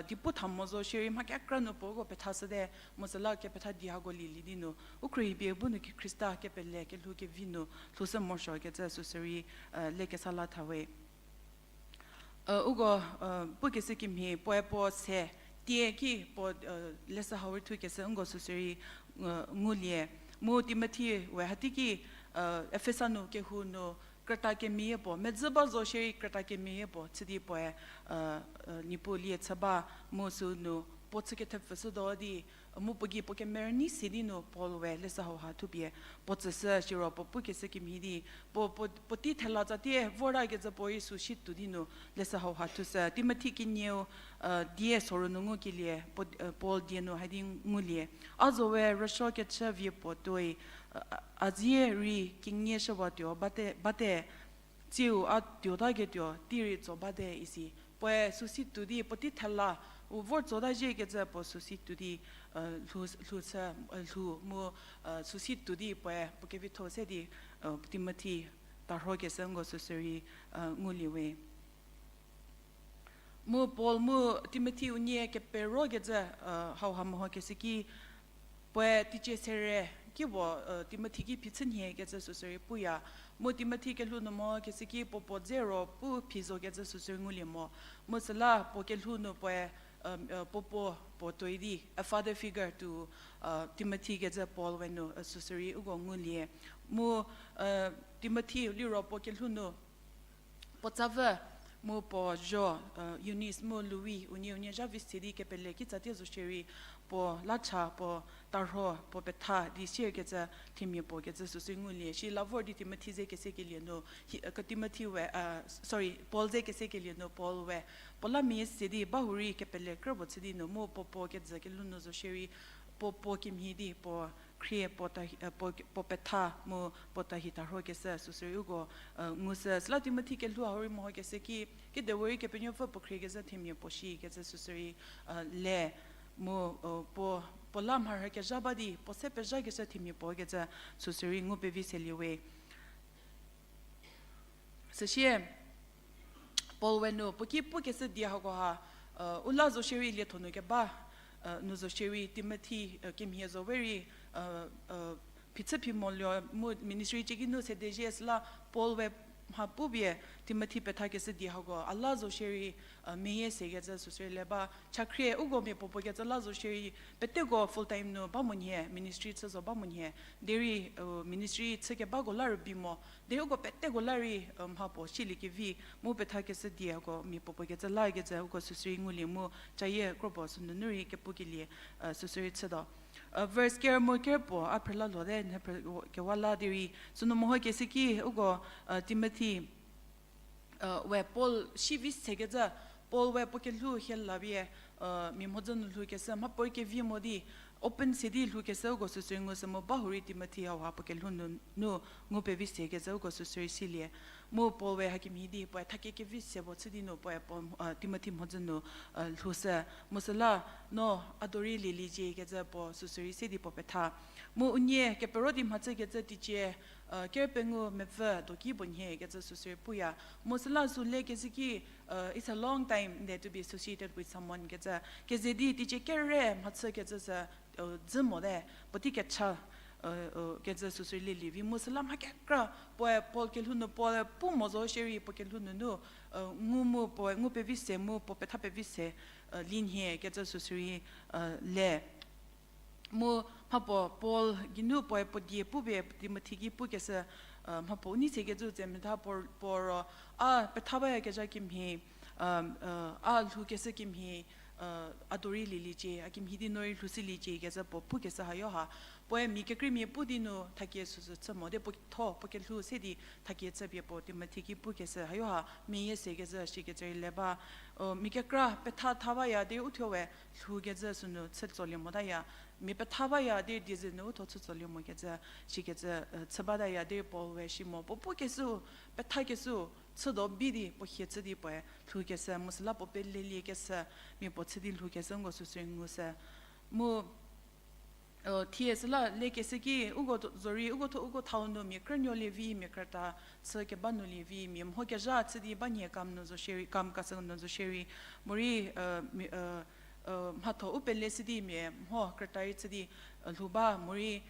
di pu tha mo zo shierei mha kekra nu puo uko pethashüte, mu süla kepetha di hako lielie di nu u khruohipie bu nu ki Khrista kepele kelhou kevi nu lhoushü morosuokecü süsü rei lekesa la tha we. Uko pukeshü kemhie puoe puo se tie ki puo leshü hau rei thukeshü uko süsü rei ngulie. Mu Timothi we hateiki Efesa nu kehou nu krüta kemeyie puo, medzü ba zo shierei krüta kemeyie puo chü di puoe Niepuu lie chü ba, mu sünu puo chü kethepfüshü do di mu puo gei puo kemerü nei se di nu Paul we leshü hauha thupie puo tsüshü siro puo pukeshü kemhie di puo, puo tei thela tsatie vortakecü puorei süu si tuo di nu leshü hauha thushü. Timothi kenieu die soru nu ngukelie, Paul die nu hadi ngulie. A zo we rüsuo kechü vie puo tuoi, a zie rei kingieshüwatuo bate, bate, tsiu a tuotaketuo tei rei tso bate isi. Puoe süu si tuo di puo tei thela u vor tsota ziekecü puo süu si tuo di lhou, lhou chü, lhou mu süu si tuo di puoe puo kevitho se di Timothi tarhokeshü uko süsü rei ngulie we. Mu Paul mu Timothi unie keperokecü hauha mehokeshü ki puoe teicie sere ki puo Timothi ki phichü nhiekecü süsü rei puya. Mu Timothi kelhou nu mehokeshü ki puo puo dze ro pu phi zokecü süsü rei ngulie mo. Mu süla puo kelhou nu puoe puo puo puo tuoi di a father figure to Timothi kecü Paul we nu süsü rei uko ngulie. Mu Timothi liro puo kelhou nu puo tsavü mu puo zho, Eunice mu Lois unie unie zha vi se di kepele kitsatie zo shierei puo la cha, puo tarho, puo petha di siekecü themia puo kecü süsü ngulie. Shi la vor di Timothi ze kesekelie nu, Timothi we, sorry, Paul ze kesekelie nu Paul we puo la meyie se di bahurei kepele krü puo chü di nu mu puo puo kejü kelhou nu zo shierei puo puo kemhie di puo khrie, puo petha mu puo tahi tarhokeshü süsü rei uko ngushü. Süla Timothi kelhou hau rei mehokeshü ki, kidewe rei Kepenuopfü puo khriekezhü themia puo shikecü süsü rei le mu puo, puo la mharhü kezha ba di puo se pezhakeshü themia puo kecü süsü rei ngu pevi selie we. Süsie Paul we nu puo ki pukeshü die hako ha, u la zo shierei lietho nu keba nu zo shierei Timothi kemhie zo we rei phichü phi mo lio mu ministry cieki nu sedezhie süla Paul we mha pupie Timothi pethakeshü die hako a la zo shierei meyie sekecü süsü rei le ba. Chakhrie uko mia puopuo kecü la zo shierei peteko full time nu ba monyü ministry chü zo ba monyü. Derei ministry chü kebako la rübei mo. Derei uko peteko la rei mha puo siliekevi mu pethakeshü die hako mia puopuo kecü lakecü uko süsü rei ngulie mu cayie kro puo sünunu rei kepukelie süsü rei chütuo. Verse ker mu ker puo a phrüla lhote, kewa la derei sünu mehokeshü ki uko Timothi we Paul sivi sekecü, Paul we puo kelhou hie lapie mia mhodzü nu lhoukeshü mhapuorei kevi mo di open se di lhoukeshü uko süsü rei ngushü mu bahurei Timothi hauha puo kelhou nunu ngu pevi sekecü uko süsü rei silie. Mu Paul we hakemhie di puoe thakie kevi se puo chü di nu puoe Paul, Timothi mhodzü nu lhoushü. Mu süla no a dorei lieliecie kecü puo süsü rei se di puo petha. Mu unie kepero di mhachükecü teicie ker pengou mepfü doki puo nhie kecü süsü rei puya. Mu süla sü lekecü ki it's a long time nde to be associated with someone kecü. Keze di teicie kere mhachükecü sü dzü mote, puotei kecha kecü süsü rei lielie vi mu süla mha kekra puoe Paul kelhou nu puoe pu mo zo shierei puo kelhou nunu ngu mu puoe ngu pevi se mu puo petha pevi se linhie kecü süsü rei le. Mu mhapuo Paul geinu puoe puo die pupie Timothy ki pukeshü, mhapuo u nei sekecü tse metha puo, puo ro, a petha bayakezha kemhie, a lhoukeshü kemhie, a dorei lieliecie, a kemhie di no rei lhoushüliecie kecü puo pukeshü hayo ha. Puoe mia kekreimia pu di nu thakie süsü chü mo di puo tho puo kelhou se di thakie chüpie puo Timothy ki pukeshü hayo ha, mia yie sekecü shikecü rei le ba. Mia kekra petha tha baya di uthuo we lhoukecü sünu chü tsolie motaya. Mia petha baya di dieze nu uthuo chü tsolie mokecü, shikecü chü bataya di Paul we shi mo puo pukeshü, pethakeshü, chüdo bi di puo hie chü di puoe lhoukeshü, mu süla puo peleliekeshü, mia puo chü di lhoukeshü nko süsü ngushü. Mu thie süla lekeshü ki uko zorei uko tho uko thau nu mia krünuolie vi, mia krüta chü keba nu lie vi, mia mhokezha chü di ba nie kam nu zo shierei, kam kasü nu zo shierei, morei mhatho u pele shü di mia mho krüta rei chü di lhou ba, morei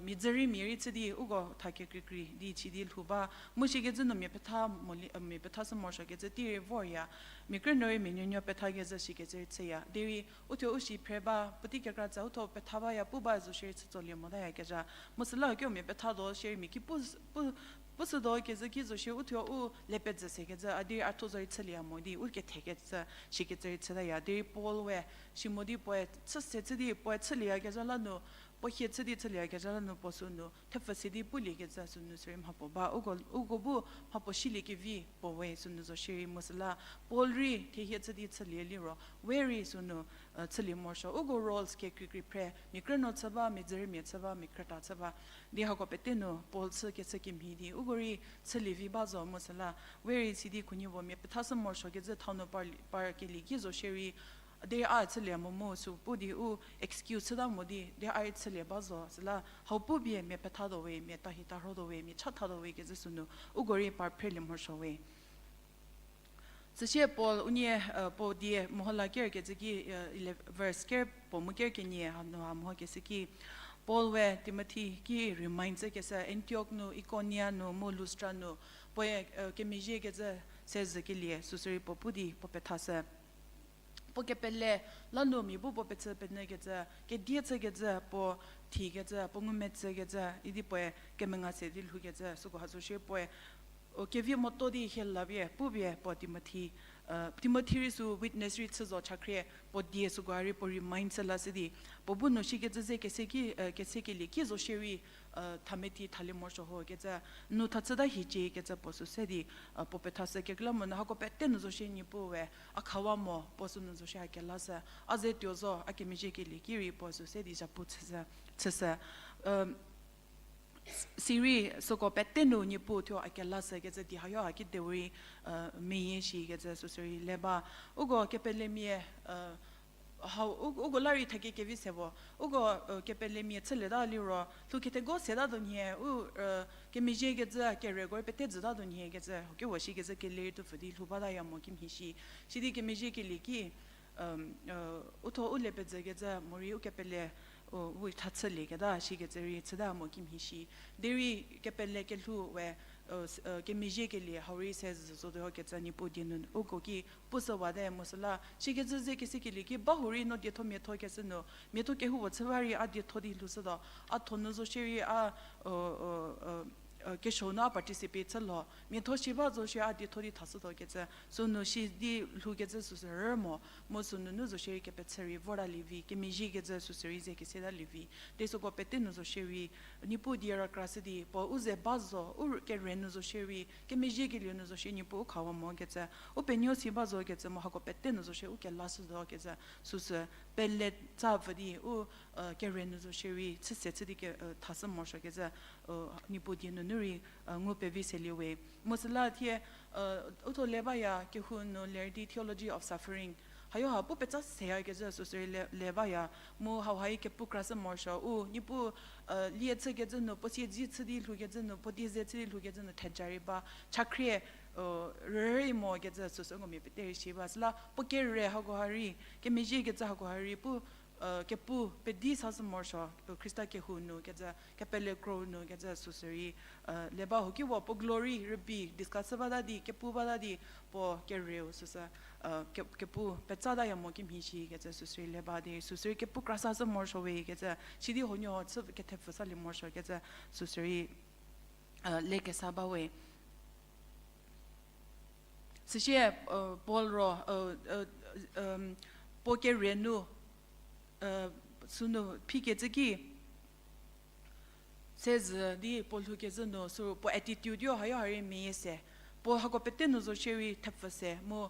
mia dzü rei mia rei chü di uko tha kekreikrei di chü di lhou ba, mu shikecü nu mia petha moli, mia pethashü morosuokecü tei rei vorya, mia krünuo rei mia nuonuo pethakecü shikecü rei chüya. Derei uthuo u shi phre ba, puotei kekra tsa uthuo petha baya pu ba zo shierei chü tsolie motayakezha. Mu süla kio mia pethatuo shierei mia ki pu, pu, pushütuo kezhü ki zo shierei uthuo u le pezü sekecü, a derei a thuo zorei chülieya mo di u kethekecü, shikecü rei chütaya. Derei Paul we shi mo di puoe chü se chü di puoe chülieyakezha la nu, puo hie chü di chülieyakezha la nu puo sünu thepfü se di puliekecü sünu sürei mhapuo ba, uko, uko bu mhapuo shiliekevi puo we sünu zo shierei mu süla Paul rei thie hie chü di chülie liro, we rei sünu chülie morosuo. Uko roles kekreikrei phre, mia krünuo chü ba, mia dzü rei mia chü ba, mia krüta chü ba. Di hako pete nu Paul chükecü kemhie di uko rei chülie vi ba zo mu süla, we rei si di khunhie puo mia pethashü morosuokecü thau nu par, par kelie ki zo shierei, derei a chülie mo mu sü pu di u excuse chüta mo di, derei a rei chülie ba zo süla, hau pupie mia pethatuo we, mia tahi tarhotuo we, mia chathatuo we kecü sünu, uko rei par phrelie morosuo we. Süsie Paul unie, puo die meho la kerkecü ki, verse ker puo mu ker kenie hanu ha mehokeshü ki, Paul we Timothy ki remind chükeshü Antioch nu, Iconia nu, mu Lystra nu, puoe kemezhiekecü se zhükelie süsürei puo pu di puo pethashü. Puo kepele la nu mia bu puo pechü penyükecü, kedie chükecü, puo thikecü, puo ngumetsükecü idi puoe kemenga se di lhoukecü süko ha zo shie puoe, o, kevi moto di hie la pie pupie puo Timothy, Timothy rei sü witness rei chü zo chakhrie, puo die süko ha rei puo remind chü lashü di, puo bu nu shikecü ze kese ki, kesekelie ki zo shierei, thameti thalie morosuo ho kecü, nu tha chüta hiecie kecü puo sü se di, puo pethashü. Kekreilamonyü hako pete nu zo shie Niepuu we a khawa mo, puo sünu zo shie a kelashü, a ze tuo zo, a kemezhiekelie ki rei puo sü se di zhapu chüshü, chüshü. Sirei süko pete nu Niepuu thuo a kelashü kecü di hayo ha kideurei, meyie shikecü süsürei le ba. Uko kepelemia, hau, u-, uko la rei thakie kevi se vo. Uko, kepelemia chülieta liro lhou kethego seta tuo nhie, u, kemezhiekecü kereko rei pete jüta tuo nhie kecü, hokewo shikecü kelerei tuopfü di lhou bataya mo kimhie shi. Sidi kemezhiekelie ki, u thuo u le pezükecü morei u kepele, u, u tha chülieketa shikecü rei chüta mo kimhie shi. Derei kepele kelhou we, kemezhiekelie hau rei se zü zotuo kecü Niepuu die nu uko ki pushüwate mu süla. Shikecü ze kesekelie ki bahurei no dietho miatho keshü nu, miatho kehoupuo chü ba rei a dietho di lhoushütuo, a tho nu zo shierei a, kesuo nu a participate chü lho, miatho shi ba zo shie a dietho di thashütuo kecü, sünu shi di lhoukecü süsü rü mo, mu sünunu zo shierei kepechü rei vortalie vi, kemezhiekecü süsürei ze kesetalie vi. Di süko pete nu zo shierei, Niepuu die rükrashü di, puo u ze ba zo, u kere nu zo shierei, kemezhiekelie nu zo shie Niepuu u khawa mo kecü, u penuo si ba zo kecü mu hako pete nu zo shie u kelashütuo kecü, süsü pele tsapfü di u, kere nu zo shierei chü se chü di ke, thashü morosuo kecü, Niepuu die nunu rei, ngu pevi selie we. Mu süla thie, u thuo le baya kehou nu ler di Theology of Suffering, hayo ha pu petsa seya kecü süsürei le, le baya, mu hau hai kepu krashü morosuo u Niepuu, lie chükecü nu, puo siedze chü di lhoukecü nu, puo die ze chü di lhoukecü nu theja rei ba, chakhrie, rürei mo kecü süsü ngumia pete rei shi ba. Süla puo kere hakoha rei, kemezhiekecü hakoha rei pu, kepu pedi sashü morosuo, Khrista kehou nu kecü, kepele kro nu kecü süsürei, le ba huoki puo puo glory rübei discuss bata di, kepu bata di, puo kerieu süsü, ke-, kepu petsataya mo kimhie shi kecü süsürei le ba di, süsürei kepu kra sashü morosuo we kecü, sidi huoniehuo chü kethepfü salie morosuo kecü, süsürei, le kesa ba we. Süsie, Paul ro, puo kerie nu, sünu phikecü ki, sezü di puo lhoukezhü nu, sü puo attitude yo hayo harei meyie se. Puo hako pete nu zo shierei thepfü se, mu,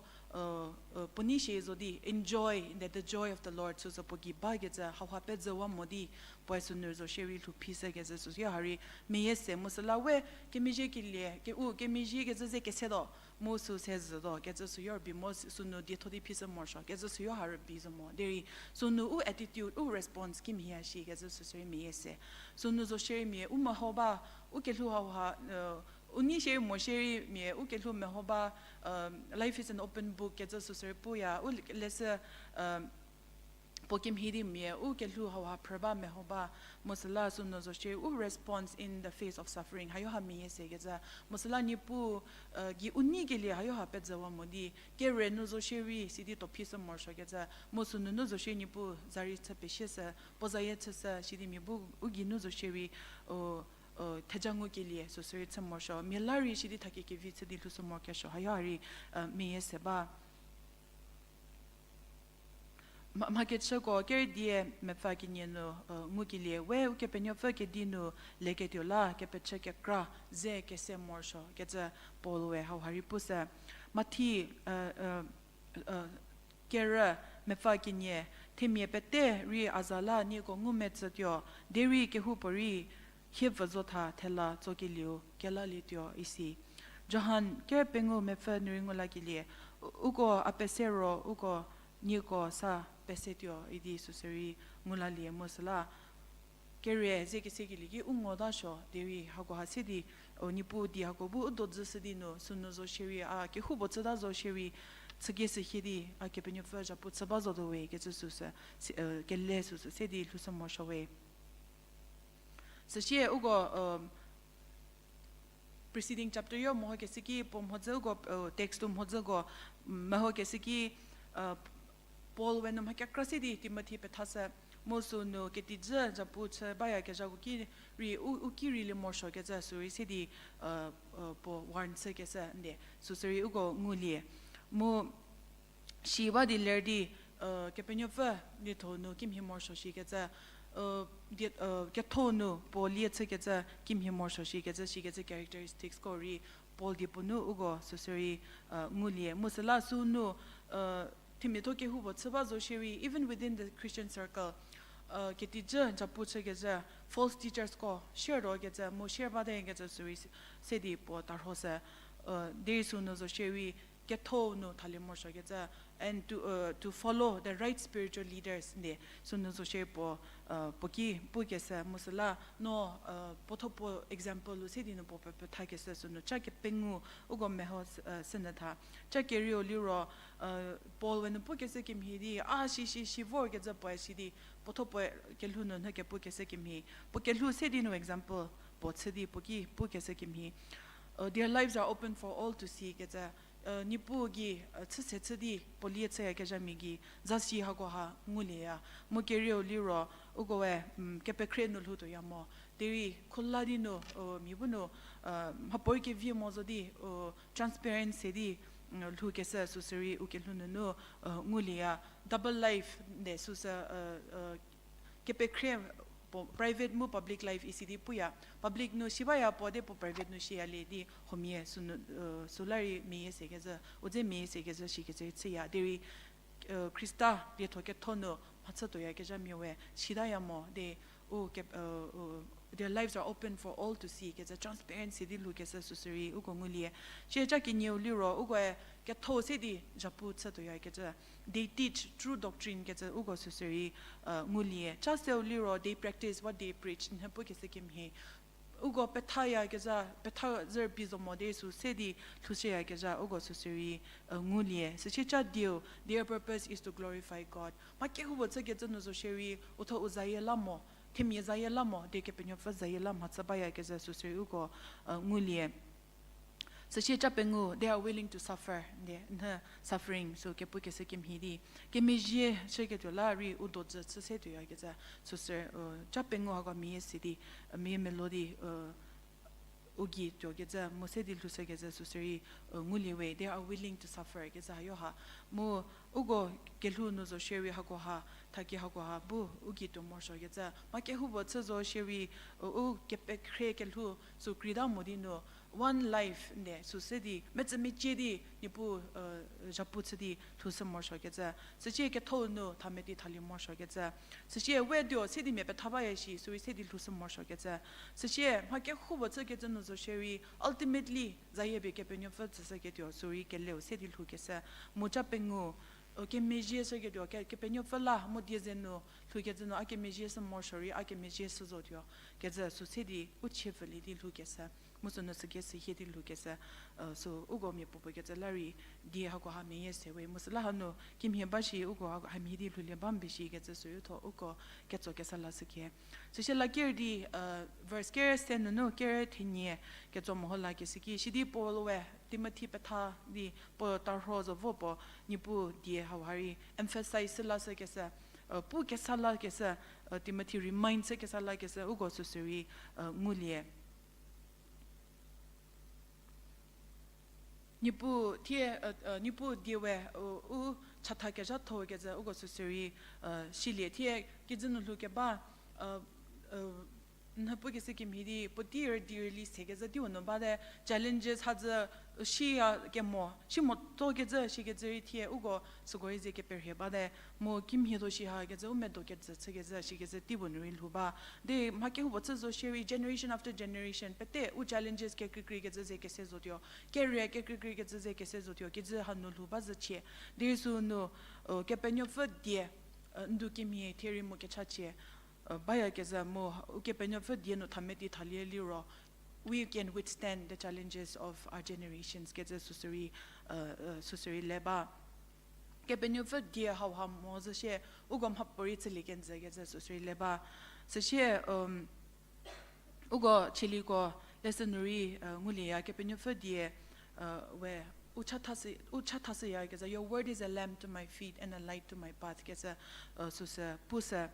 puo nei shie zo di, enjoy in the, the joy of the Lord, süsü puo gei bakecü, hauha pezüwa mo di, puoe sünu zo shierei lhou phishükecü, süsü yo harei meyie se, mu süla we, kemezhiekelie, ke u, kemezhie kecü ze kesetuo, mu sü sezütuo, kecü sü yo rübei mo, sünu dietho di phishü morosuo, kecü sü yo ha rübei zo mo. Derei, sünu u attitude, u response kimhie shi, kecü süsürei meyie se. Sünu zo shierei mia, u meho ba, u kelhou hauha, u nei shierei mo shierei mia, u kelhou meho ba, life is an open book, kecü süsürei puya, u leshü, puo kimhie di mia, u kelhou hauha phrü ba meho ba, mu süla sünu zo shierei u response in the face of suffering, hayo ha meyie se kecü, mu süla Niepuu, gei u neikelie hayo ha pezüwa mo di, kerie nu zo shierei, sidi tuo phishü morosuo kecü, mu sünunu zo shierei Niepuu za rei chü pesieshü, puo zayie chüshü, sidi mia bu u geinu zo shierei, theja ngukelie, süsürei chü morosuo, mia la rei sidi thakie kevi chü di lhoushü morokesuo, hayo ha rei, meyie se ba. Mha-, mha kechüko kerüdie mepfü kenie nu, ngukelie, we Ukepenuopfü kedi nu leketuo la kepechü kekra ze kese morosuo kecü Paul-e hauha rei pushü. Mathi, kerü, mepfü kenie, themia pete rei a za la nieko ngumetsütuo, derei kehoupuorei hiepfü zotha thela tsokelieu kelalietuo isi. Johan ker pengou mepfü nu rei ngulakelie, u-, uko a pese ro uko nieko sa pesetuo idi süsürei ngulalie mu süla. Kerie ze kesekelie ki u ngota suo, derei hakoha se di, o, Niepuu di hako bu u dodzüshü di nu, sünu zo shierei, a kehoupuo chüta zo shierei, chükieshü hie di, a Kepenuopfü zhapu chü ba zotuo we kecü süsü, kele süsü se di lhoushü morosuo we. Süsie uko, preceding chapter yo mehokeshü ki puo mhodzü uko, text-u mhodzüko, mehokeshü ki, Paul-e nu mha kekra se di Timothy pethashü, mu sünu ketijü zhapu chü bayakezhako ki rei u, u ki rei lie morosuokecü sürei se di, puo warn chükeshü nde, süsürei uko ngulie. Mu shi ba di ler di, Kepenuopfü lietho nu kimhie morosuo shikecü, di, ketho nu puo lie chükecü kimhie morosuo shikecü, shikecü characteristics ko rei Paul die puo nu uko süsürei, ngulie. Mu süla sünu, themiatho kehoupuo chü ba zo shierei, even within the Christian circle, ketijü zhapu chükecü, false teachers ko share rokecü, mu share bate kecü sürei se di puo tarhoshü, derei sünu zo shierei, ketho nu thalie morosuokecü, and to, to follow the right spiritual leaders nde, sünu zo shierei puo, puo ki pukeshü mu süla no, puotho puo example-u se di nu puo pe, pethakeshü sünu cha kepengou uko meho, sünyü tha. Cha kerieu liro, Paul-e nu pukeshü kemhie di, a shi shi shi vorkecü puoe si di, puotho puoe kelhou nu nyü kepukeshü kemhie. Puo kelhou se di nu example puo chü di puo ki pukeshü kemhie. Their lives are open for all to see kecü, Niepuu gei, chüse chü di puo lie chüyakezhamia gei, zasi hakoha ngulieya. Mu kerieu liro, ukoe, kepekhrie nu lhoutuoya mo. Derei khula di nu, mia bu nu, mhapuorei kevie mo zo di, transparent se di, lhoukeshü süsürei u kelhou nunu, ngulieya. Double life nde süsü, kepekhrie puo private mu public life isi di puya. Public nu shi baya puo de puo private nu shiyalie di huomia sünu, süla rei meyie sekecü, u dze meyie sekecü shikecü chüya. Derei, Khrista lietho ketho nu mhachütuoyakezhamia we sitaya mo de, u ke, their lives are open for all to see kecü transparency di lhoukeshü süsürei uko ngulie. Shie cha kenieu liro ukoe ketho se di zhapu chütuoyakecü, they teach true doctrine kecü uko süsürei, ngulie. Cha seu liro they practice what they preach, nhie pukeshü kemhie. uko pethayakezha, petha zü rübei zo mo di sü se di lhoushüyakezha uko süsü rei, uh, ngulie. Süsie cha dieu, their purpose is to glorify God. Mha kehoupuo chükecü nu zo shierei, uthuo u zayie la mo, themia zayie la mo, di Kepenuopfü zayie la mhachü bayakezha süsü rei uko, uh, ngulie. Süsie cha pengou, they are willing to suffer, di, nhü suffering, sü kepukeshü kemhie di. Kemezhie shüketuo la rei u dojü chü se tuoyakezha, süsü, uh, cha pengou hako meyie si di, uh, meyie melou di, uh, u gei tuokezha, mu se di lhoushükezha süsü rei, uh, ngulie we, they are willing to suffer kezha hayo ha. Mu uko kelhou nu zo shierei hakoha, thaki hakoha bu u gei tuo morosuokezha. Mha kehoupuo chü zo shierei, uh, u kepekhrie kelhou sü kreita mo di nu, one life nde süsü di, metsü mecie di, Niepuu, uh, zhapu chü di lhoushü morosuokezha. Süsie ketho nu thameti thalie morosuokezha. Süsie we tuo se di mia petha baya shi, sü rei se di lhoushü morosuokezha. Süsie mha kehoupuo chükecü nu zo shierei, ultimately, zayie pie Kepenuopfü tsüshüketuo, sü rei keleu se di lhoukeshü. Mu cha pengou, uh, kemezhie shüketuo, ke-, Kepenuopfü la, mu die ze nu, lhoukecü nu, a kemezhie shü morosuo rei, a kemezhie shü zotuo, kezha sü se di, u chie pfülie di lhoukeshü. Mu sünu süke sü hie di lhoukeshü, uh, sü uko mia puopuo kecü la rei, die hakoha meyie se we. Mu süla hanu, kimhie ba shi uko ha-, hamhie di lhoulie ba mbi shikecü sü rei uthuo uko ketso kesa lashüke. Süsie la ker di, uh, verse ker se nunu ker thenie ketso meho lakeshü ki, sidi Paul we Timothy petha di puo tarho zo vo puo Niepuu die hauha rei emphasize lashükeshü, uh, pu kesa lakeshü, uh, Timothy remind chü kesa lakeshü, uko süsü rei, uh, ngulie. Niepuu thie, uh, uh, Niepuu die we, uh, u chatha kezhatho kecü uko süsü rei, uh, silie thie kijü nu lhoukeba, uh, uh, nhü pukeshü kemhie di, puotei rüdi rüli se kezü teiu nu bate, challenges hadzü, uh, siya kemo, si moto kecü, sikecü rei thie uko süko rei ze keperhie bate, mu kimhie to shi ha kecü u medo kecü chü kecü, sikecü teiu nu rei lhou ba. Di mha kehoupuo chü zo shierei generation after generation, pete u challenges kekreikrei kecü ze kese zotuo, career kekreikrei kecü ze kese zotuo, kijü hanu lhou ba zhüchie. Di sünu, uh, Kepenuopfü die, uh, ndu kemhie thie rei mu kechachie, uh, bayakezha mu, Ukepenuopfü die nu thameti thalie liro, we can withstand the challenges of our generations kecü süsü rei, uh, uh, süsü rei le ba. Kepenuopfü die hauha mo zhü shie, uko mhapuorei chülie kenjü kecü süsü rei le ba. Süsie, um, uko chieliko lesson nu rei, uh, ngulieya Kepenuopfü die, uh, we, u chathashü, u chathashüyakezha, Your word is a lamp to my feet and a light to my path kecü, uh, süsü, pushü.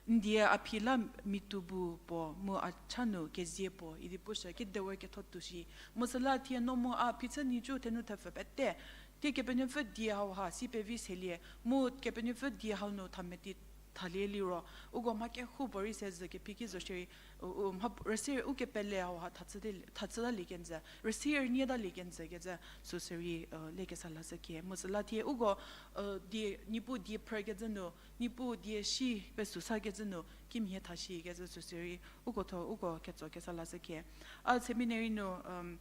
N die a phi la mitu bu puo mu a cha nu kezie puo idi pushü, kidewe ketho tuo shi. Mu süla thie no mu a phichü nhicu thenu thepfü pete, thie Kepenuopfü die hauha si pevi selie, mu Kepenuopfü die hau nu thameti thalie liro, uko mha kehoupuorei se zhü kephi ki zo shierei, u, u, mha rüsie u kepele hauha thachü di, thachü talie kenjü, rüsie rünie talie kenjü kecü süsü rei, uh, lekesa lashüke. Mu süla thie uko, uh, die, Niepuu die phrükecü nu, Niepuu die si pesü sakecü nu, kimhie tha shikecü süsü rei, uko tho, uko ketso kesa lashüke. A seminary nu, um,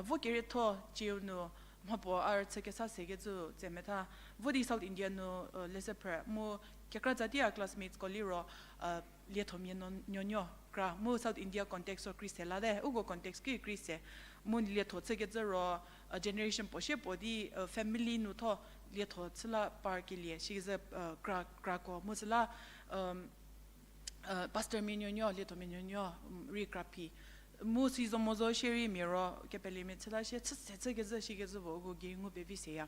vo kerietho cieu nu, mhapuo a rüchü kesa sekecü tse metha, vo di South India nu, uh, leshü phrü, mu kekra tsa di a classmatesko liro, uh, liethomia nuo, nuonuo kra, mu South India context ro krei se late, uko context ki krei se, mu lietho chükecü ro, uh, generation puo sie puo di, uh, family nu tho lietho chü la par kelie, sikecü, uh, kra, krako, mu süla, um, uh, pastormia nuonuo, liethomia nuonuo, um, rei kra phi. Mu si zo mo zo shierei mia ro, kepelemia chü la shie, chü se chükecü, sikecü puo uko gei ngu pevi seya.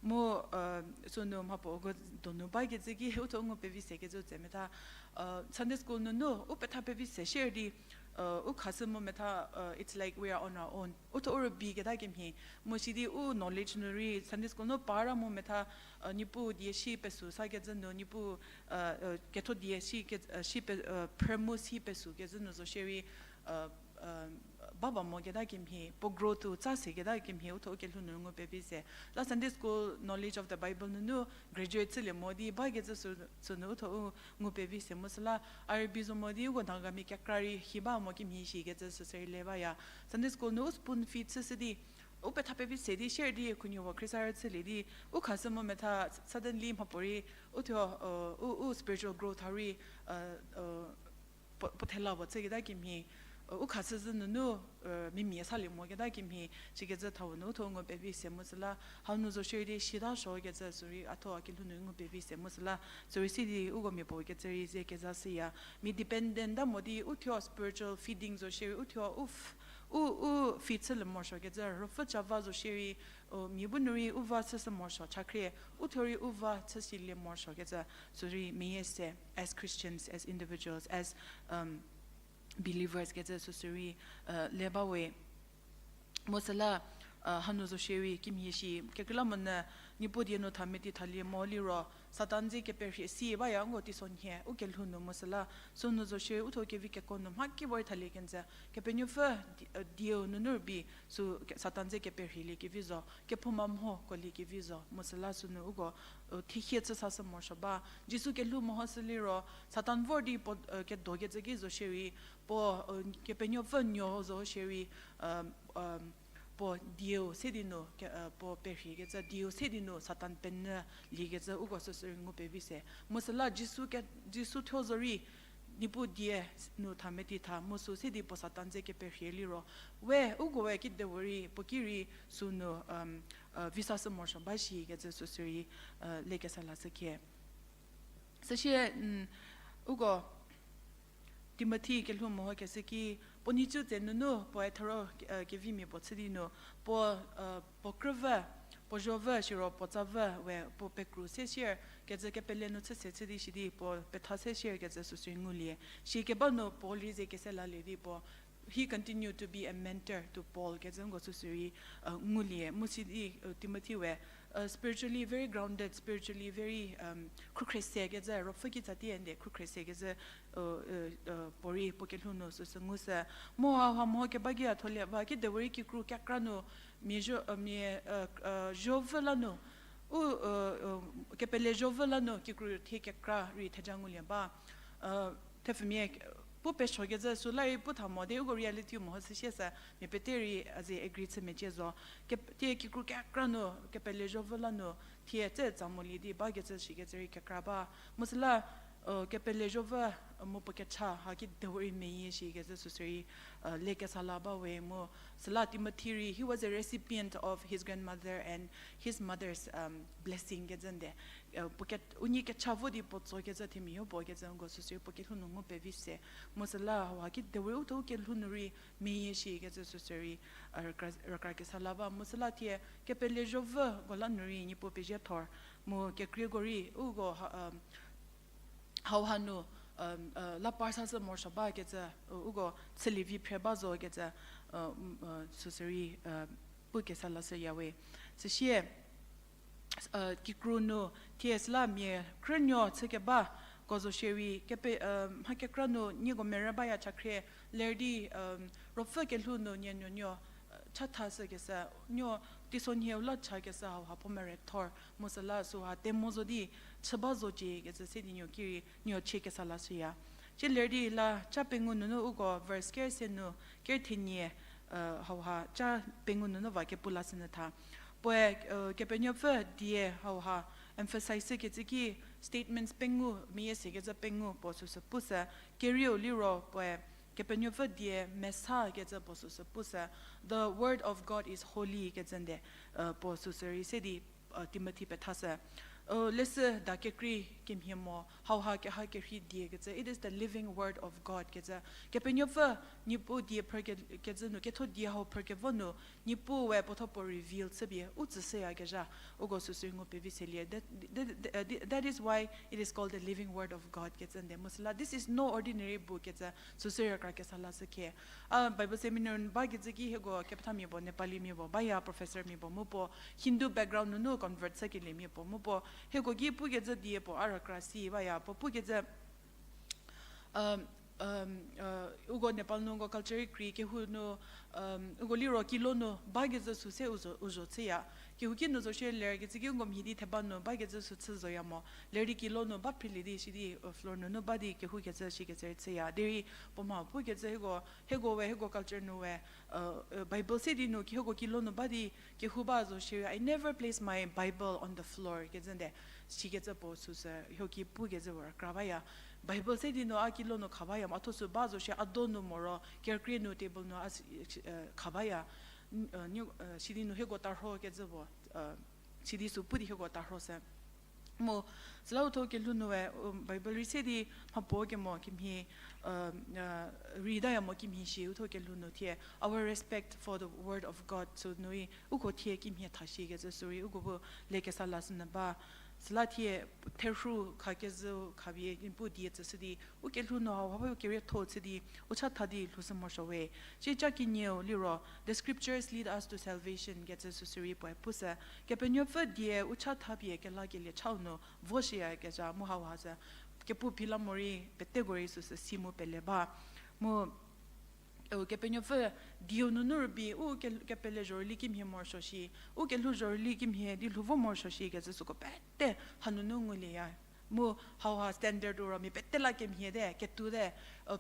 Mu, uh, sünu mhapuo uko donu bakecü ki, utho ngu pevi sekecü tse metha, uh, Sunday school nunu, u petha pevi se shierei di, uh, u khashü mu metha, uh, it's like we are on our own. Utho u rübei keta kemhie, mu sidi u knowledge nu rei Sunday school nu para mu metha, uh, Niepuu die si pesü sakecü nu, Niepuu, uh, uh, ketho die si ke, uh, si pe, uh, phrü mu si pesü kecü nu zo shierei, uh, uh, baba mo keta kemhie, puo grow tuo tsa se keta kemhie, utho u kelhou nu ngu pevi se. La Sunday school knowledge of the Bible nunu graduate chülie mo di bakecü sü, sünu utho u ngu pevi se mu süla, a rübei zo mo di uko Nagamia kekra rei hi ba mo kemhie shikecü süsü rei le baya. Sunday school nu u spoon feed chüshü di, u petha pevi se di share di khunhie puo khriesarü chülie di, u khashü mu metha suddenly mhapuorei, uthuo, uh, u, u spiritual growth ha rei, uh, uh, puo, puo thela puo chüketa kemhie, u khashüzhü nunu, mimia salie moketa kemhie, sikecü thau nu u thuo ngu pevi se mu süla, hau nu zo shierei di sita suokecü sürei a thuo a kelhou nu ngu pevi se mu süla, sürei si di uko mia puo kecü rei ze kezashüya. Mia dependent ta mo di u thuo spiritual feeding zo shierei u thuo u f-, u, u feed chülie morosuokecü, ruopfü chava zo shierei, mia bu nu rei u va chüshü morosuo chakhrie, u thuo rei u va chüsilie morosuokecü, sürei meyie se, as Christians, as individuals, as believers kecü süsürei le ba we. Mu süla, hanu zo shierei kimhie shi kekreilamonyü, Niepuu die nu tha meti thalie mo liro, Satan ze keperhie si baya nko teisonhie u kelhou nu mu süla, sünu zo shierei u thuo kevi keko nu mhakipuorei thalie kenjü, Kepenuopfü dieu nunu rübei, sü Satan ze keperhielie kevi zo, kephouma mho kuolie kevi zo mu süla sünu uko thehie chü sashü morosuo ba. Jisu kelhou mehoshü liro, Satan vor di puo kedokecü ki zo shierei, puo Kepenuopfü nuo zo shierei, puo dieu se di nu, puo perhiekecü dieu se di nu Satan penyü liekecü uko süsürei ngu pevi se. Mu süla Jisu ke, Jisu thuo zorei, Niepuu die nu tha meti tha mu sü se di puo Satan ze keperhie liro, we uko we kidepuorei puo ki rei sünu vi sashü morosuo ba shikecü süsürei le kesa lashükhie. Süsie, uko Timothy kelhou mehokeshü ki, puo nhicu tse nunu puoe thero kevimia puo chü di nu, puo, puo krüvü, puo zhovü siro puo tsavü we puo pekru se sier kecü kepele nu chü se chü di shi di puo petha se sier kecü süsürei ngulie. Shi keba nu Paul rei ze kese lalie di puo, he continued to be a mentor to Paul kecü nko süsürei ngulie. Mu si di Timothy we spiritually very grounded, spiritually very, khrukhre sekecü, ruopfü kitsa tie nde khrukhre sekecü puorei puo kelhou nu süsü ngushü. Mu hauha meho keba ki a tholie ba kidepuorei kikru kekra nu, mia zho, mia zhovü la nu, u kepele zhovü la nu kikru thie kekra rei theja ngulie ba. Thepfumia pu pesuokecü süla rei pu tha mo di uko reality mehoshü sie sü mia pete rei a ze agree chü mecie zo. Thie kikru kekra nu kepele zhovü la nu thie tse tsa molie di bakecü shikecü rei kekra ba. Mu süla kepele zhovü mu puo kecha haki depuorei meyie shikecü süsürei le kesa la ba we mu süla Timothy rei, he was a recipient of his grandmother and his mother's blessing kecü nde. Puo ke, unyi kecha vo di puo tsokecü themia yo puo kecü nko süsürei puo kelhou nu ngu pevi se. Mu süla hauha kidepuorei u thuo u kelhou nu rei meyie shikecü süsürei rükra, rükra kesa la ba. Mu süla thie kepele zhovüko la nu rei Niepuu pezie thor. Mu kekreiko rei uko hauha nu la par sashü morosuo bakecü uko chülie vi phre ba zo kecü süsürei pu kesa lashüya we. Süsie kikru nu thie süla mia krünuo chükebako zo shierei kepe, mha kekra nu nieko merü baya chakhrie ler di ruopfü kelhou nu nie nuonuo chathashükeshü, nuo teisonhie u la chakeshü hauha puo mere thor mu süla süha temo zo di chü ba zocie kecü se di nuo ki rei nuo chie kesa lashüya. Chieler di la cha pengou nunu uko verse ker se nu ker thenie hauha cha pengou nunu va kepu lashünyü tha. Puoe Kepenuopfü die hauha emphasize shükecü ki statements pengou, meyie sekecü pengou puo süsü pushü, kerieu liro puoe Kepenuopfü die mesa kecü puo süsü pushü, the word of God is holy kecü nde puo süsü rei se di Timothy pethashü. Leshüda kekrei kemhie mo, hauha keha kerhei die kecü, it is the living word of God kecü. Kepenuopfü, Niepuu die phrü ke, kecü nu, ketho die hau phrü kevo nu, Niepuu we puotho puo reveal chüpie u tsüshüyakezha, uko süsü ngu pevi selie. That, that, that is why it is called the living word of God kecü nde. Mu süla, this is no ordinary book kecü, süsü rükra kesa lashükhie. A Bible seminar nu bakecü ki hieko kepethamia puo, Nepalimia puo baya, professormia puo mu puo Hindu background nunu convert chükeliemia puo mu puo hieko ki pukecü die puo a rükra si baya, puo pukecü uko Nepal nu uko culture krei kehou nu, uko liro kilo nu bakecü sü se u zho, u zho chüya. Kehouki nu zo shie lerkecü ki uko mhie di theba nu bakecü sü chü zoya mo. Ler di kilo nu ba phrilie di shi di floor nunu ba di kehoukecü shikecü rei chüya. Derei puo mha pukecü hieko, hieko we, hieko culture nu we, Bible se di nu hieko kilo nu ba di kehou ba zo shie, I never place my Bible on the floor kecü nde. Shikecü puo süsü hieko ki pukecü rükra baya. Bible se di nu a kilo nu khabaya mo, a thuo sü ba zo shie a do nu moro, kerükrie nu table nu a si-, eh, khabaya. N-, eh, n-, eh, sidi nu hieko tarho kecü puo, eh, sidi sü pu di hieko tarho se. Mu, süla uthuo kelhou nu we, um, Bible rei se di mhapuo kemo kimhie, eh, eh, rei taya mo kimhie shi uthuo kelhou nu thie, our respect for the word of God, sü nu rei uko thie kimhie tha shi kecü sü rei uko bu le kesa la sü nyü ba. Süla thie therhu kha kezhü khapie Niepuu die tsüshü di, u kelhou nu hau ha ba u kerietho chü di, u chatha di lhoushü morosuo we. Cie ca kenieu liro, the scriptures lead us to salvation kecü süsü rei puoe pushü. Kepenuopfü die u chatha pie kelakelie chau nu voshüyakezha mu hau ha sü. Kepu phi la morei peteko rei süsü si mu pele ba. Mu Kepenuopfü dieu nunu rübei, u ke-, kepele zhorüli kimhie morosuo shi, u kelhou zhorüli kimhie di lhou vo morosuo shi kecü süko pete hanunu ngulieya. Mu hau ha standard u ro mia pete la kemhie te, ketuo te,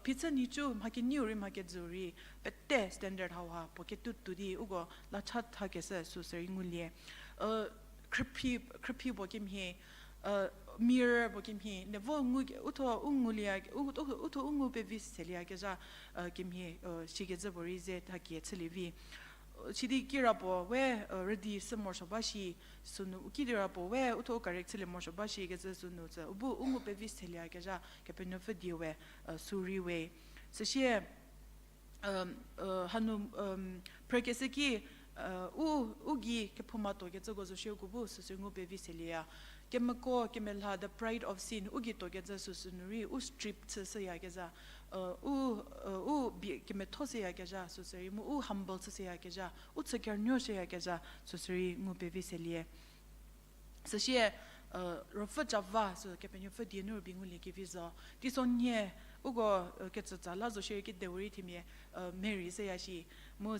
phichü nhicu mha kenieu rei mha kejü rei, pete standard hau ha puo ketuo tuo di uko la chatha keshü süsü rei ngulie. Khrüphi, khrüphi puo kemhie, mirror puo kemhie, nevo ngu ke-, uthuo u ngulie, u-, uthuo u ngu pevi selieyakezha, kemhie, shikecü puo rei ze thakie chülie vi. Sidi kirapuo we, rüdi shü morosuo ba shi, sünu u kirapuo we uthuo u correct chülie morosuo ba shikecü sünu tsü u bu u ngu pevi selieyakezha Kepenuopfü die we, sü rei we. Süsie, hanu, phrükeshü ki, u, u gei kephouma tuokecüko zo shie uko bu süsü ngu pevi selieya. Kemeko, kemelha, the pride of sin, u gei tuokecü süsü nu rei u strip chüshüyakezha, u, u bie kemethoshüyakezha süsü rei mu u humble chüshüyakezha, u chü kernuoshüyakezha süsü rei ngu pevi selie. Süsie, Ruopfü cava sü Kepenuopfü die nu rübei ngulie kevi zo. Teisonhie, uko, ketsütsa la zo shierei kediu rei themia, Mary shüya shi. Mu,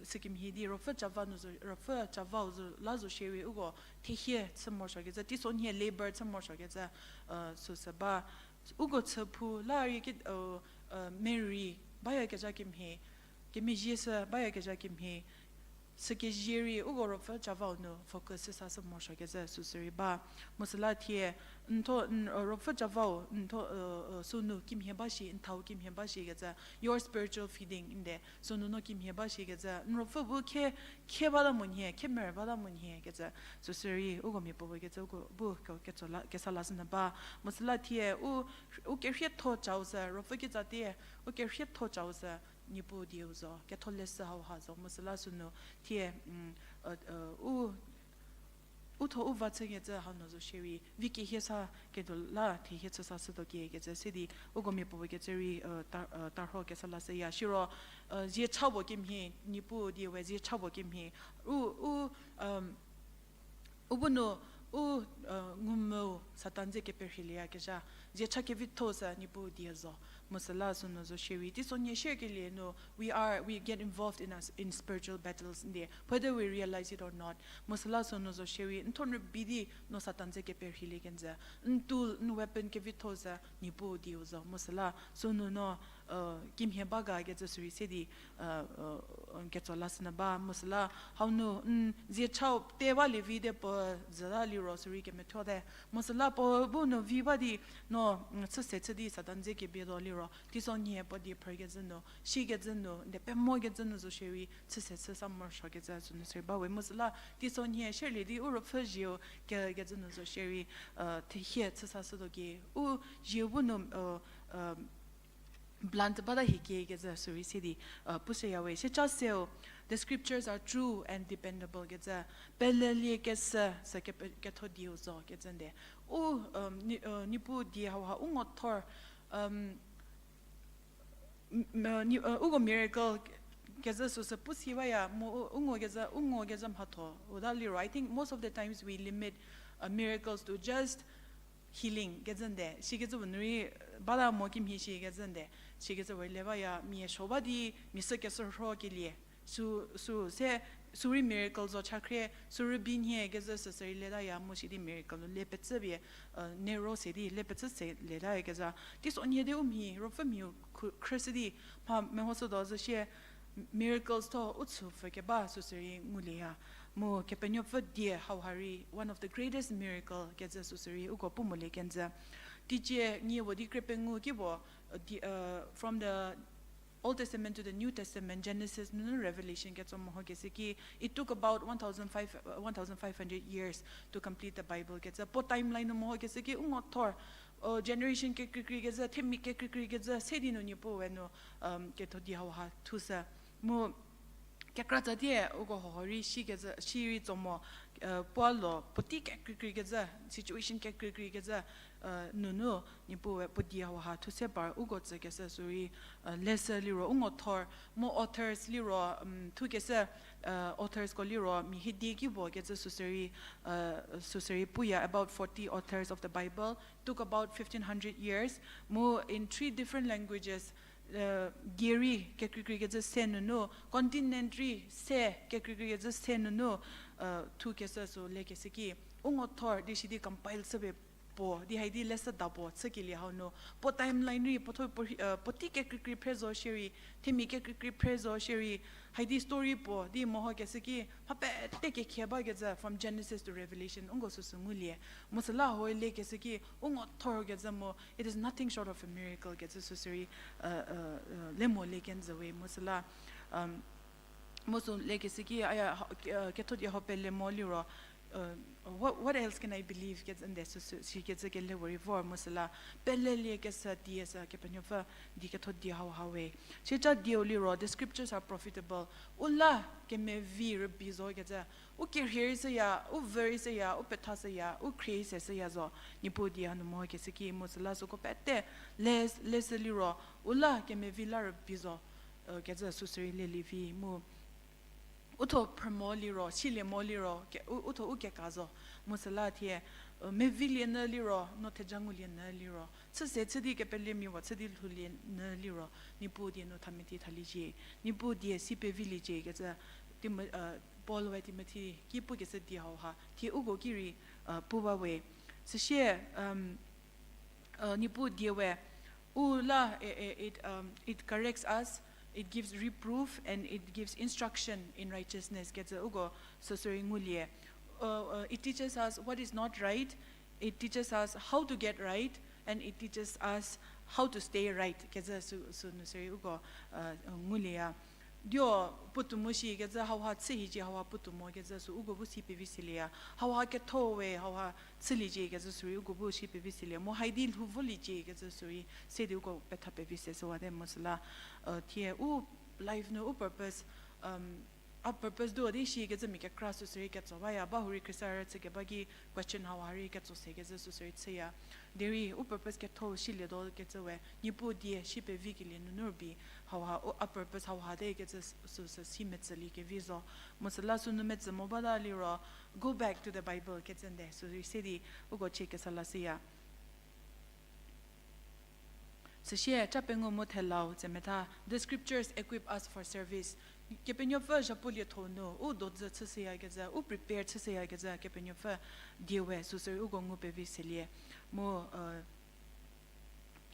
sükemhie di Ruopfü cava nu zo, Ruopfü cavau zo la zo shierei uko thehie chü morosuokecü, teisonhie labor chü morosuokecü, süsü ba. Uko chüphou la rei ki, Mary bayakezha kemhie, kemezhie sü bayakezha kemhie, sükezie rei uko Ruopfü cavau nu focus chü sashü morosuokecü süsü rei ba. Mu süla thie, n tho, n, Ruopfü cavau, n tho, sünu kimhie ba shi, n thau kimhie ba shikecü, your spiritual feeding nde, sünu no kimhie ba shikecü, n Ruopfü bu khie, khie bata mo nhie, khie merü bata mo nhie kecü, süsü rei uko mia puopuo kecü uko bu ke-, ketso la, kesa la shünyü ba. Mu süla thie, u, u kerhietho cau sü, Ruopfü kitsatie, u kerhietho cau sü, Niepuu dieu zo, ketholeshü hau ha zo, mu süla sünu thie, u, u tho u va chükecü hau nu zo shierei, vi kehie sa ketuo la thehie chü sashütuo kiekecü sidi, uko mia puopuo kecü rei, ta-, tarho kesa la shüya. Siro, zie cha puo kemhie, Niepuu die we zie cha puo kemhie, u, u, u bu nu, u, ngumvü Satan ze keperhielieyakezha, zie cha kevitho sü Niepuu die zo. Mu süla sünu zo shierei, teisonhie shierkelie nu, we are, we get involved in us, in spiritual battles nde, whether we realize it or not. Mu süla sünu zo shierei, n tho n rübei di no Satan ze keperhielie kenjü. N tool, n weapon kevitho sü Niepuu dieu zo. Mu süla sünu no, kimhie ba ga kecü sürei se di, ketso la shünyü ba. Mu süla hau nu, n zie chau te balie vi de puo züta liro sürei kemethuo te. Mu süla puo bu nu vi ba di no, chüse chü di Satan ze kebie zo liro, teisonhie puo die phrükecü nu, shikecü nu, nde pemokecü nu zo shierei, chüse chü sa morosuokecü sünu sürei ba we. Mu süla teisonhie shierlie di u Ruopfü zieu ke-, kecü nu zo shierei, thehie chü sashütuo kie, u zieu bu nu, blunt bata hie kiekecü sürei se di, pushüya we. Sieca seu, the scriptures are true and dependable kecü, pelelie keshü sü kepe-, ketho dieu zo kecü nde. U, Niepuu die hau ha u ngo thor, uko miracle kecü süsü pusi baya, mu u, u ngo kecü, u ngo kecü mhatho uta liro, I think most of the times we limit, miracles to just healing kecü nde, shikecü puo nu rei bata mo kimhie shikecü nde, shikecü puo rei le baya, mia suo ba di, mia sü keshürhokelie, sü, sü se, sü rei miracle zo chakhrie, sü rübei nhie kecü süsü rei letaya mu sidi miracle nu le pecü pie, nero se di le pecü se letayakezha. Teisonhie di u mhi, Ruopfü mhiu khrüshü di, mha mehoshütuo zhü shie, miracles tho u chü pfü keba süsü rei ngulieya. Mu Kepenuopfü die hau ha rei one of the greatest miracle kecü süsü rei uko pu molie kenjü. Teicie nie puo di kre pengou ki puo, uh, di, uh, from the Old Testament to the New Testament, Genesis nunu Revelation ketso mehokeshü ki, it took about one thousand five, uh, one thousand five hundred years to complete the Bible kecü. Puo timeline nu mehokeshü ki, u ngothor, uh, generation kekreikrei kecü, themia kekreikrei kecü, se di nu Niepuu we nu, um, ketho di hauha thushü. Mu kekratsa tie uko hoho rei shi kecü, shi rei tso mo, uh, puo lo, puotei kekreikrei kecü, situation kekreikrei kecü, uh, nunu, Niepuu we puo die hauha thuse par uko tsükeshü sürei, uh, leshü liro u ngothor, mu authors liro, um, thukeshü, uh, authorsko liro mia hiedie ki puo kecü süsürei, uh, süsürei puya, about forty authors of the Bible, took about fifteen hundred years, mu in three different languages, uh, die rei kekreikrei kecü se nunu, continent rei se kekreikrei kecü se nunu, uh, thukeshü sü lekeshü ki, u ngothor di shi di compile chüpie puo, di hai di leshüda puo chükelie hau nu, puo timeline rei, puo tho, puo, uh, puotei kekreikrei phre zo shierei, themia kekreikrei phre zo shierei, hai di story puo di mehokeshü ki, mha pete kekhie bakecü, from Genesis to Revelation, uko süsü ngulie. Mu süla hau lekeshü ki, u ngothor kecü mu, it is nothing short of a miracle kecü süsürei, uh, uh, uh, le molie kenjü we, mu süla, um, mu sü lekeshü ki, aya, uh, ketho di hau pele mo liro, uh, what, what else can I believe kecü nde süsü, sikecü kele puorei vor mu süla, pelelie kesa die sü Kepenuopfü di ketho di hauha we. Sieca dieu liro, the scriptures are profitable. U la kemevi rübei zo kecü, u kerhie rei shüya, u vü rei shüya, u petha shüya, u khrie se shüya zo. Niepuu die hanu mehokeshü ki mu süla süko pete le, leshü liro, u la kemevi la rübei zo, uh, kecü süsürei lelie vi mu. U tho phrü mo liro, silie mo liro, ke, u, u tho u keka zo. Mu süla thie, uh, mevilie nyü liro, no theja ngulie nyü liro, chüse chü di kepelemia puo chü di lhoulie nyü liro, Niepuu die nu thameti thaliecie, Niepuu die si peviliecie kecü, Tim-, uh, Paul we Timothy ki pukeshü die hauha thie uko ki rei, uh, pu ba we. Süsie, um, uh, Niepuu die we, u la, eh, eh, it, um, it corrects us, it gives reproof, and it gives instruction in righteousness kecü uko süsürei ngulie. Uh, uh, it teaches us what is not right, it teaches us how to get right, and it teaches us how to stay right kecü sü, sünu sürei uko, uh, ngulieya. Dio puotou mo shi kecü hauha chü hiecie, hauha puotou mo kecü sü uko bu si pevi silieya. Hauha ketho we, hauha chüliecie kecü sürei uko bu si pevi silie. Mu hai di lhou voliecie kecü sürei se di uko petha pevi se süwate mu süla, uh, thie u life nu u purpose, um, a purpose duo di shi kecü mia kekra süsürei ketso baya, ba hurei Khrista rüchü keba ki question hauha rei ketso se kecü süsürei chüya. Derei u purpose ketho shilietuo kecü we, Niepuu die si pevikelie nunu rübei, hauha, u, a purpose hauha te kecü s-, süsü si metsülie kevi zo. Mu süla sünu metsü mo bata liro, go back to the Bible kecü nde, sürei se di uko chie kesa la shüya. Süsie, ca pengou mu thelau tsemetha, the scriptures equip us for service. Kepenuopfü zhapu lietho nu, u dodzü chüshüyakecü, u prepare chüshüyakecü, Kepenuopfü die we, süsürei uko ngu pevi selie. Mu, uh,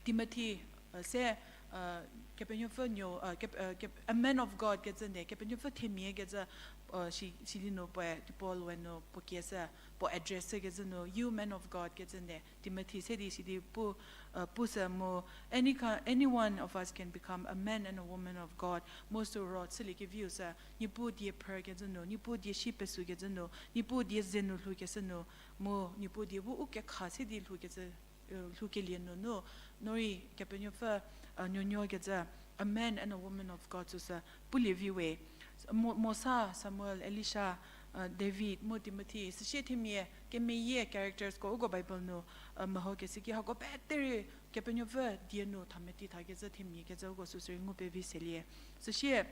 Timothy, uh, se, uh, Kepenuopfü nuo, uh, Kep-, uh, Kep-, a man of God kecü nde, Kepenuopfü themia kecü, uh, si, sili nu puoe, Paul we nu puo kieshü, puo address kecü nu, you man of God kecü nde, Timothy se di sidi pu, uh, pushü mu, any ki-, any one of us can become a man and a woman of God. Mu süro chüliekeviu sü, Niepuu die phrükecü nu, Niepuu die si pesükecü nu, Niepuu die ze nu lhoukeshü nu, mu Niepuu die bu u kekha se di lhoukecü, uh, lhoukelie nunu, no rei Kepenuopfü, uh, nuonuo kecü, a man and a woman of God süsü pulie vi we. Mo-, Mosa, Samuel, Elisha, uh, David, mu Timothy, süsie themia kemeyie charactersko uko Bible nu, uh, mehokeshü ki hako peterei Kepenuopfü die nu thameti thakecü themia kecü uko süsürei ngu pevi selie. Süsie,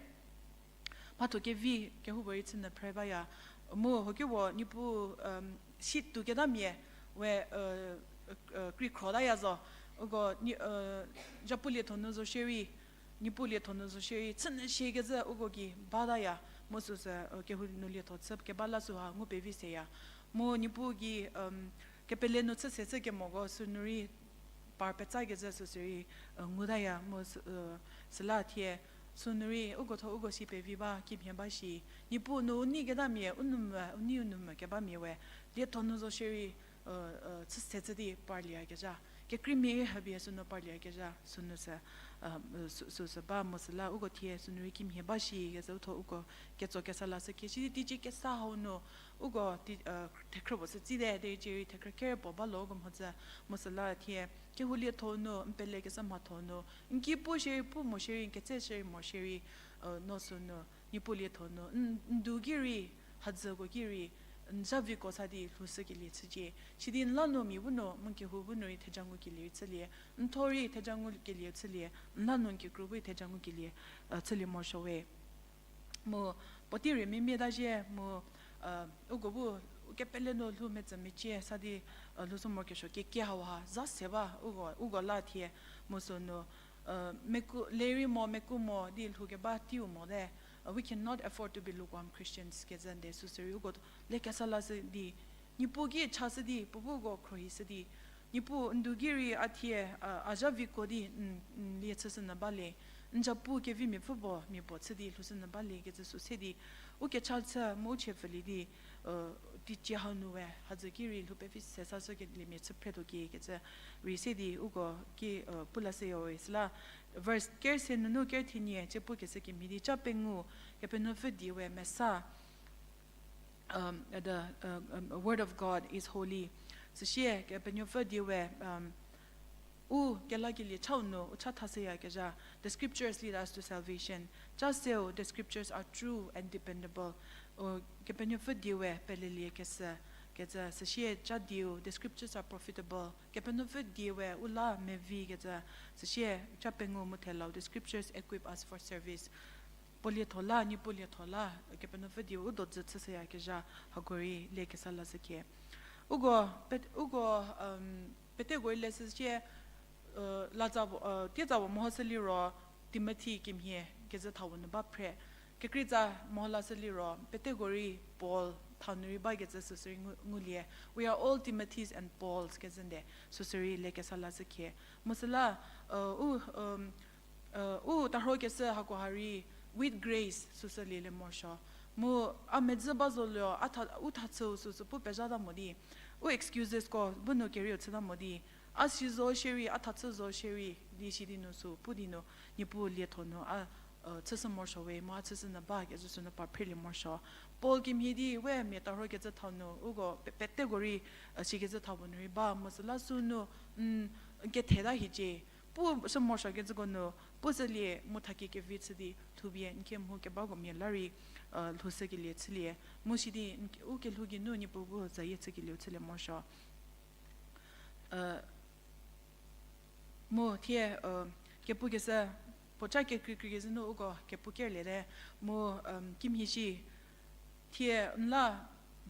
mhatho kevi kehoupuorei chünyü phre baya. Mu hokipuo Niepuu, um, si tuoketamia we, uh, uh, kreikhro taya zo. Uko ni, uh, zhapu lietho nu zo shierei, Niepuu lietho nu zo shierei, chünyü shikecü uko gei bataya. Mu süsü, uh, kehou nu lietho chü keba la süha ngu pevi seya. Mu Niepuu gei, um, kepele nu chü se chü kemoko sünu rei par petsakecü süsürei, uh, ngutaya mu sü-, uh, süla thie, sünu rei uko tho uko si pevi ba kimhie ba shi. Niepuu nu u nei ketamia, u nou mvü, u nei u nou mvü kebamia we, lietho nu zo shierei, uh, uh, chü se chü di parlieyakezha. kekreimia rei hapie sünu parliekezha, sünu sü, uh, sü, süsü ba mu süla uko thie sünu rei kimhie ba shi kezhü uthuo uko ketso kesa lashü kie. Sidi teicie kesa hau nu, uko ti, uh, thekhrü puo sü tsite, derei cie rei thekhrü ker puo ba lo uko mhodzü, mu süla thie, kehou lietho nu, n pelekeshü mhatho nu, n ki pu shierei pu mo shierei, n ketse shierei mo shierei, uh, no sünu, Niepuu lietho nu, n, n du ki rei, hadzüko ki rei, n zaviko sa di lhoushükelie chücie. Sidi n la nu mia bu nu, mu kehou bu nu rei theja ngukelie rei chülie, n tho rei theja ngukelie chülie, n la nu n kikru bu rei theja ngukelie, uh, chülie morosuo we. Mu, puotei rei memieta zhie, mu, uh, uko bu, u kepele nu lhou metsü mecie sa di, uh, lhoushü morokesuo kekie hauha, za se ba, uko, uko la thie, mu sünu, uh, meku, lerei mo, meku mo, di lhoukeba teiu mote, uh, we cannot afford to be lukewarm Christians, kezhü nde süsü rei uko, lekesa lashü di, Niepuu ki chashü di, puo bu uko khruohishü di, Niepuu n du ki rei a thie, uh, a zaviko di, n, n lie chüshünyü ba le, n zapu kevimia pfü puo, mia puo chü di lhoushünyü ba le, kezhü sü se di, u kecha chü, mu u chie pfülie di, uh, teicie hau nu we, hadzü ki rei lhou pevi se sashükeliemia chü phretuo kie, kezhü rei se di, uko ki, uh, pu lashüya we, süla, verse ker se nunu ker thenie, cie pukeshü kemhie di, ca pengou, Kepenuopfü die we mesa, um, the, uh, um, word of God is holy. Süsie, Kepenuopfü die we, um, u kelakelie chau nu, u cha thashüyakezha, the scriptures lead us to salvation. Ca seu, the scriptures are true and dependable. U Kepenuopfü die we pelelie kesü, kezhü, süsie ca dieu, the scriptures are profitable. Kepenuopfü die we u la mevi kezhü, süsie ca pengou mu thelau, the scriptures equip us for service. Puo lietho la, Niepuu lietho la, Kepenuopfü die u dodzü chüshüyakezha, hako rei lekesa lashü kie. Uko, pet-, uko, um, peteko rei leshücie, uh, latsa, uh, tietsa puo mehoshü liro, Timothy kemhie kezhü thau nu ba phre. Kekreitsa meho lashü liro, peteko rei Paul thau nu rei bakecü süsü rei ngu-, ngulie. We are all Timothys and Pauls kezhü nde, süsü rei lekesa lashü kie. Mu süla, uh, u, um, uh, u tarhokeshü hakoha rei, with grace, süsü lielie morosuo. Mu a medzü ba zo lio, a tha-, u thachüu süsü pu pezhata mo di, u excusesko bu nu kerieu chüta mo di, a si zo shierei, a thachü zo shierei, di sidi nu sü pu di nu, Niepuu lietho nu, a, uh, chüshü morosuo we, mu a chüshünyü ba kezhü sünu pa phrelie morosuo. Paul kemhie di, we mia tarhokecü thau nu, uko pe-, peteko rei, uh, sikecü thau puo nu rei ba, mu süla sünu, n, n ketheta hiecie, pu shü morosuokecüko nu, pushülie mu thaki kevi chü di, lhoupie n kemhu kebako mia la rei, uh, lhoushükelie chülie, mu sidi n ke-, u kelhou geinu Niepuu bu zayie chükelieu chülie morosuo. Uh, mu thie, uh, kepukeshü, puoca kekreikreikecü nu uko kepu kerliete, mu, um, kimhie shi, thie n la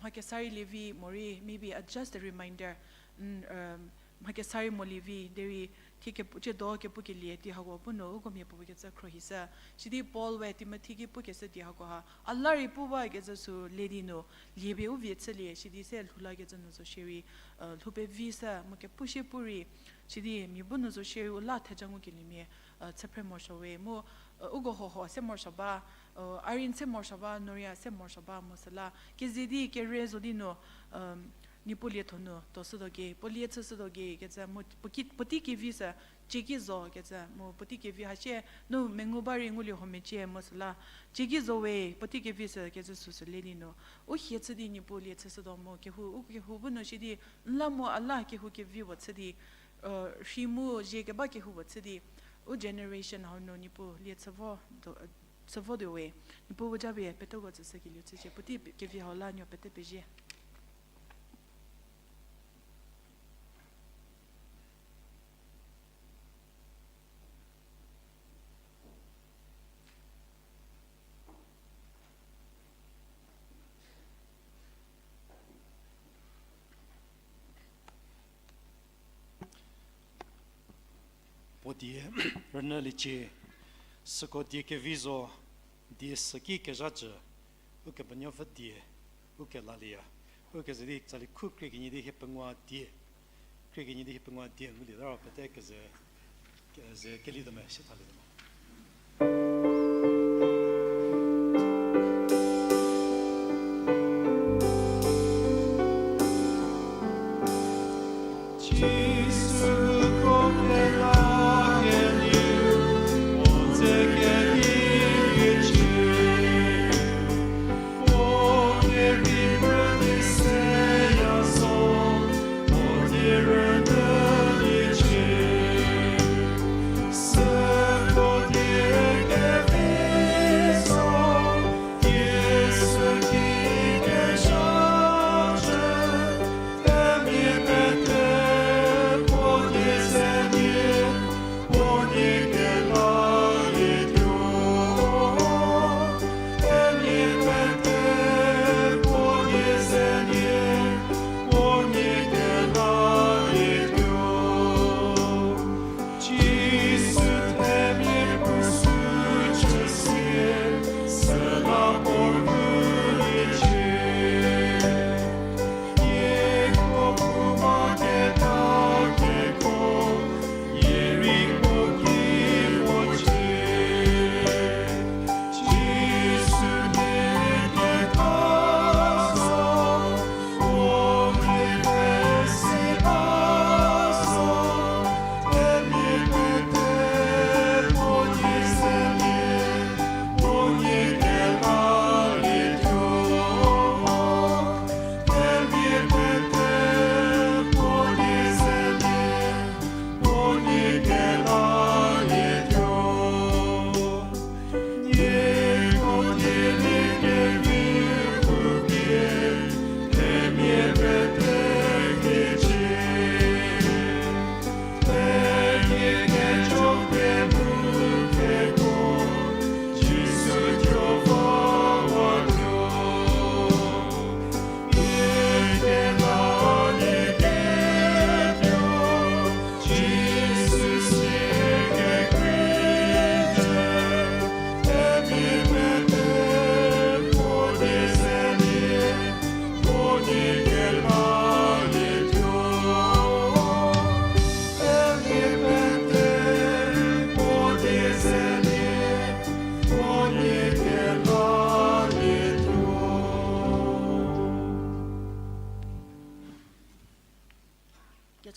mha kesa rei lievi morei, maybe a just a reminder, n, um, mha kesa rei mo lievi, derei thie kepu, thie do kepukelie di hako bu nu uko mia puo kecü khruohishü. Sidi Paul we Timothy ki pukeshü di hakoha, a la rei pu bakecü sü le di nu, lie pie u vie chülie, sidi se lhou lakecü nu zo shierei, uh, lhou pevi sü, mu kepu shie pu rei, sidi mia bu nu zo shierei u la theja ngukeliemia, uh, chü phre morosuo we, mu, uh, uko hoho se morosuo ba, uh, a rei n se morosuo ba, no rei a se morosuo ba, mu süla, keze di kere zo di nu, um, Niepuu lietho nu, tuoshütuo kie, puo lie chüshütuo kie, kecü, mu puo ki, puotei kevi sü, cie ki zo, kecü, mu puotei kevi ha sie, nu mengu ba rei ngulie ho mecie, mu süla, cie ki zo we, puotei kevi sü, kecü süsü le di nu. U hie chü di Niepuu lie chüshütuo mu, kehou, u kehou bu nu shi di, n la mu a la kehou kevi puo chü di, uh, rhi mu zie keba kehou puo chü di, u generation hau nu Niepuu lie chü vo do, chü vo do we, Niepuu bu japie peteko tsüshükelieu chücie, puotei kevi hau la nuo pete pezie. Puo die rünyüliecie, süko die kevi zo, die süki kezhacü, Ukepenuopfü die, ukelalieya, ukeze di tsali khu krie kenie di hie pengou die, krie kenie di hie pengou die ngulieta ro pete keze, keze kelituo me, siethalietuo me. Jisu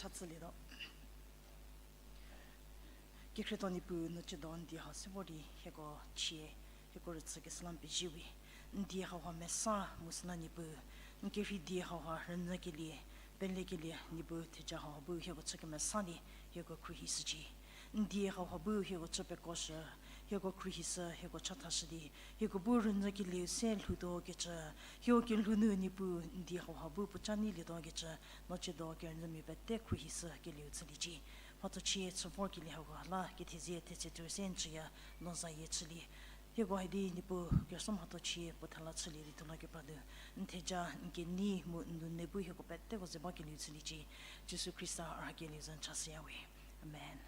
Cha chülietuo. Kekhrietho Niepuu, no ciedo n die hau se vor di hieko chie, hieko rüchü keshü la n pezie we. N die hauha mesa mu süla Niepuu, n kerhei die hauha rünyükelie, pelekelie Niepuu theja hauha bu hieko chü kemesa di hieko khruohishücie. N die hauha bu hieko chü pekoshü, hieko khruohishü, hieko chathashü di hieko bu rünyükelieu se lhoutuo kecü, hieko kelhou nu Niepuu n die hauha bu puo ca neilietuo kecü, no ciedo kerünyümia pete khruohishü kelieu chüliecie. Mhathochie chü vorkelie hako la kethezie thetse tuo se n tsüya, no zayie chülie. Hieko hidi Niepuu kerüsuo mhathochie puo thela chülie di tuonuo kepra nu n theja, n kenei mu n nune bu hieko peteko ze bakelieu chüliecie. Jisu Khrista a rhakelieu za n chashüya we. Amen.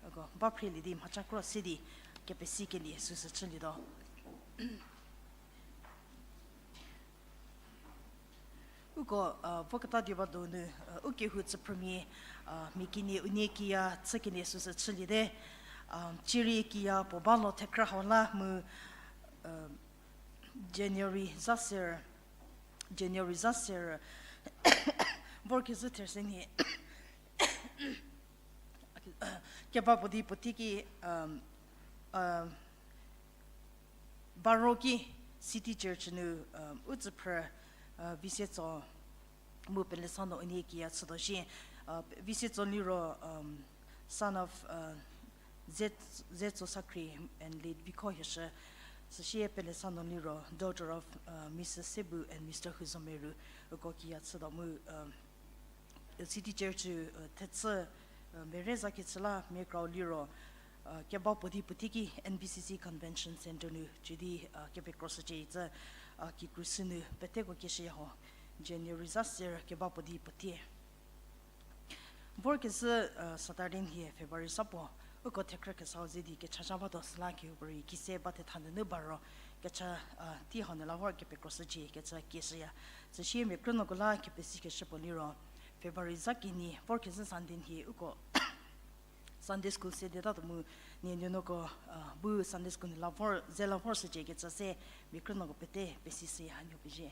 Uko ba phrelie di mhaca kro se di kepesikelie süsü chülietuo. Uko voketa die ba donu, u kehou tsüphrümia, mia kenie unie kiya chükelie süsü chüliete. Cierei kiya puo ba lo thekra hau la mu, January za ser, January za ser, vorkezhü therse nhie keba puo di puotei ki, baro ki City Church nu, u tsüphrü, Visetso mu Pelesano unie kiya chütuo shie, Visetso liro, son of, Zetso Sakri and late Vikho Hishü, süsie Pelesano liro daughter of, Missus Sebu and Mister Huzomeru, uko kiya chütuo mu, City Church, thechü, mere za kechü la mia krau liro, keba puo di puotei ki N B C C Convention Center nu cü di, kepekroshücie itsü, kikru sü nu peteko kieshüya ho, January za ser keba puo di puotei. Vorkezhü, Saturday nhie February za puo, uko thekra kesau ze di kecha cha batuo süla kehoupuorei kise ba thetha nunu baro, kecha, tei hau nu la vor kepekroshücie kecü kieshüya. Süsie mia krünuoko la kepesikeshü puo liro, February za kenie vorkezhü Sunday nhie uko Sunday school se di tatuo mu, nie nuonuoko bu Sunday school nu la vor, ze la vorshücie kecü se mia krünuoko pete pesishüya, nuo pezie.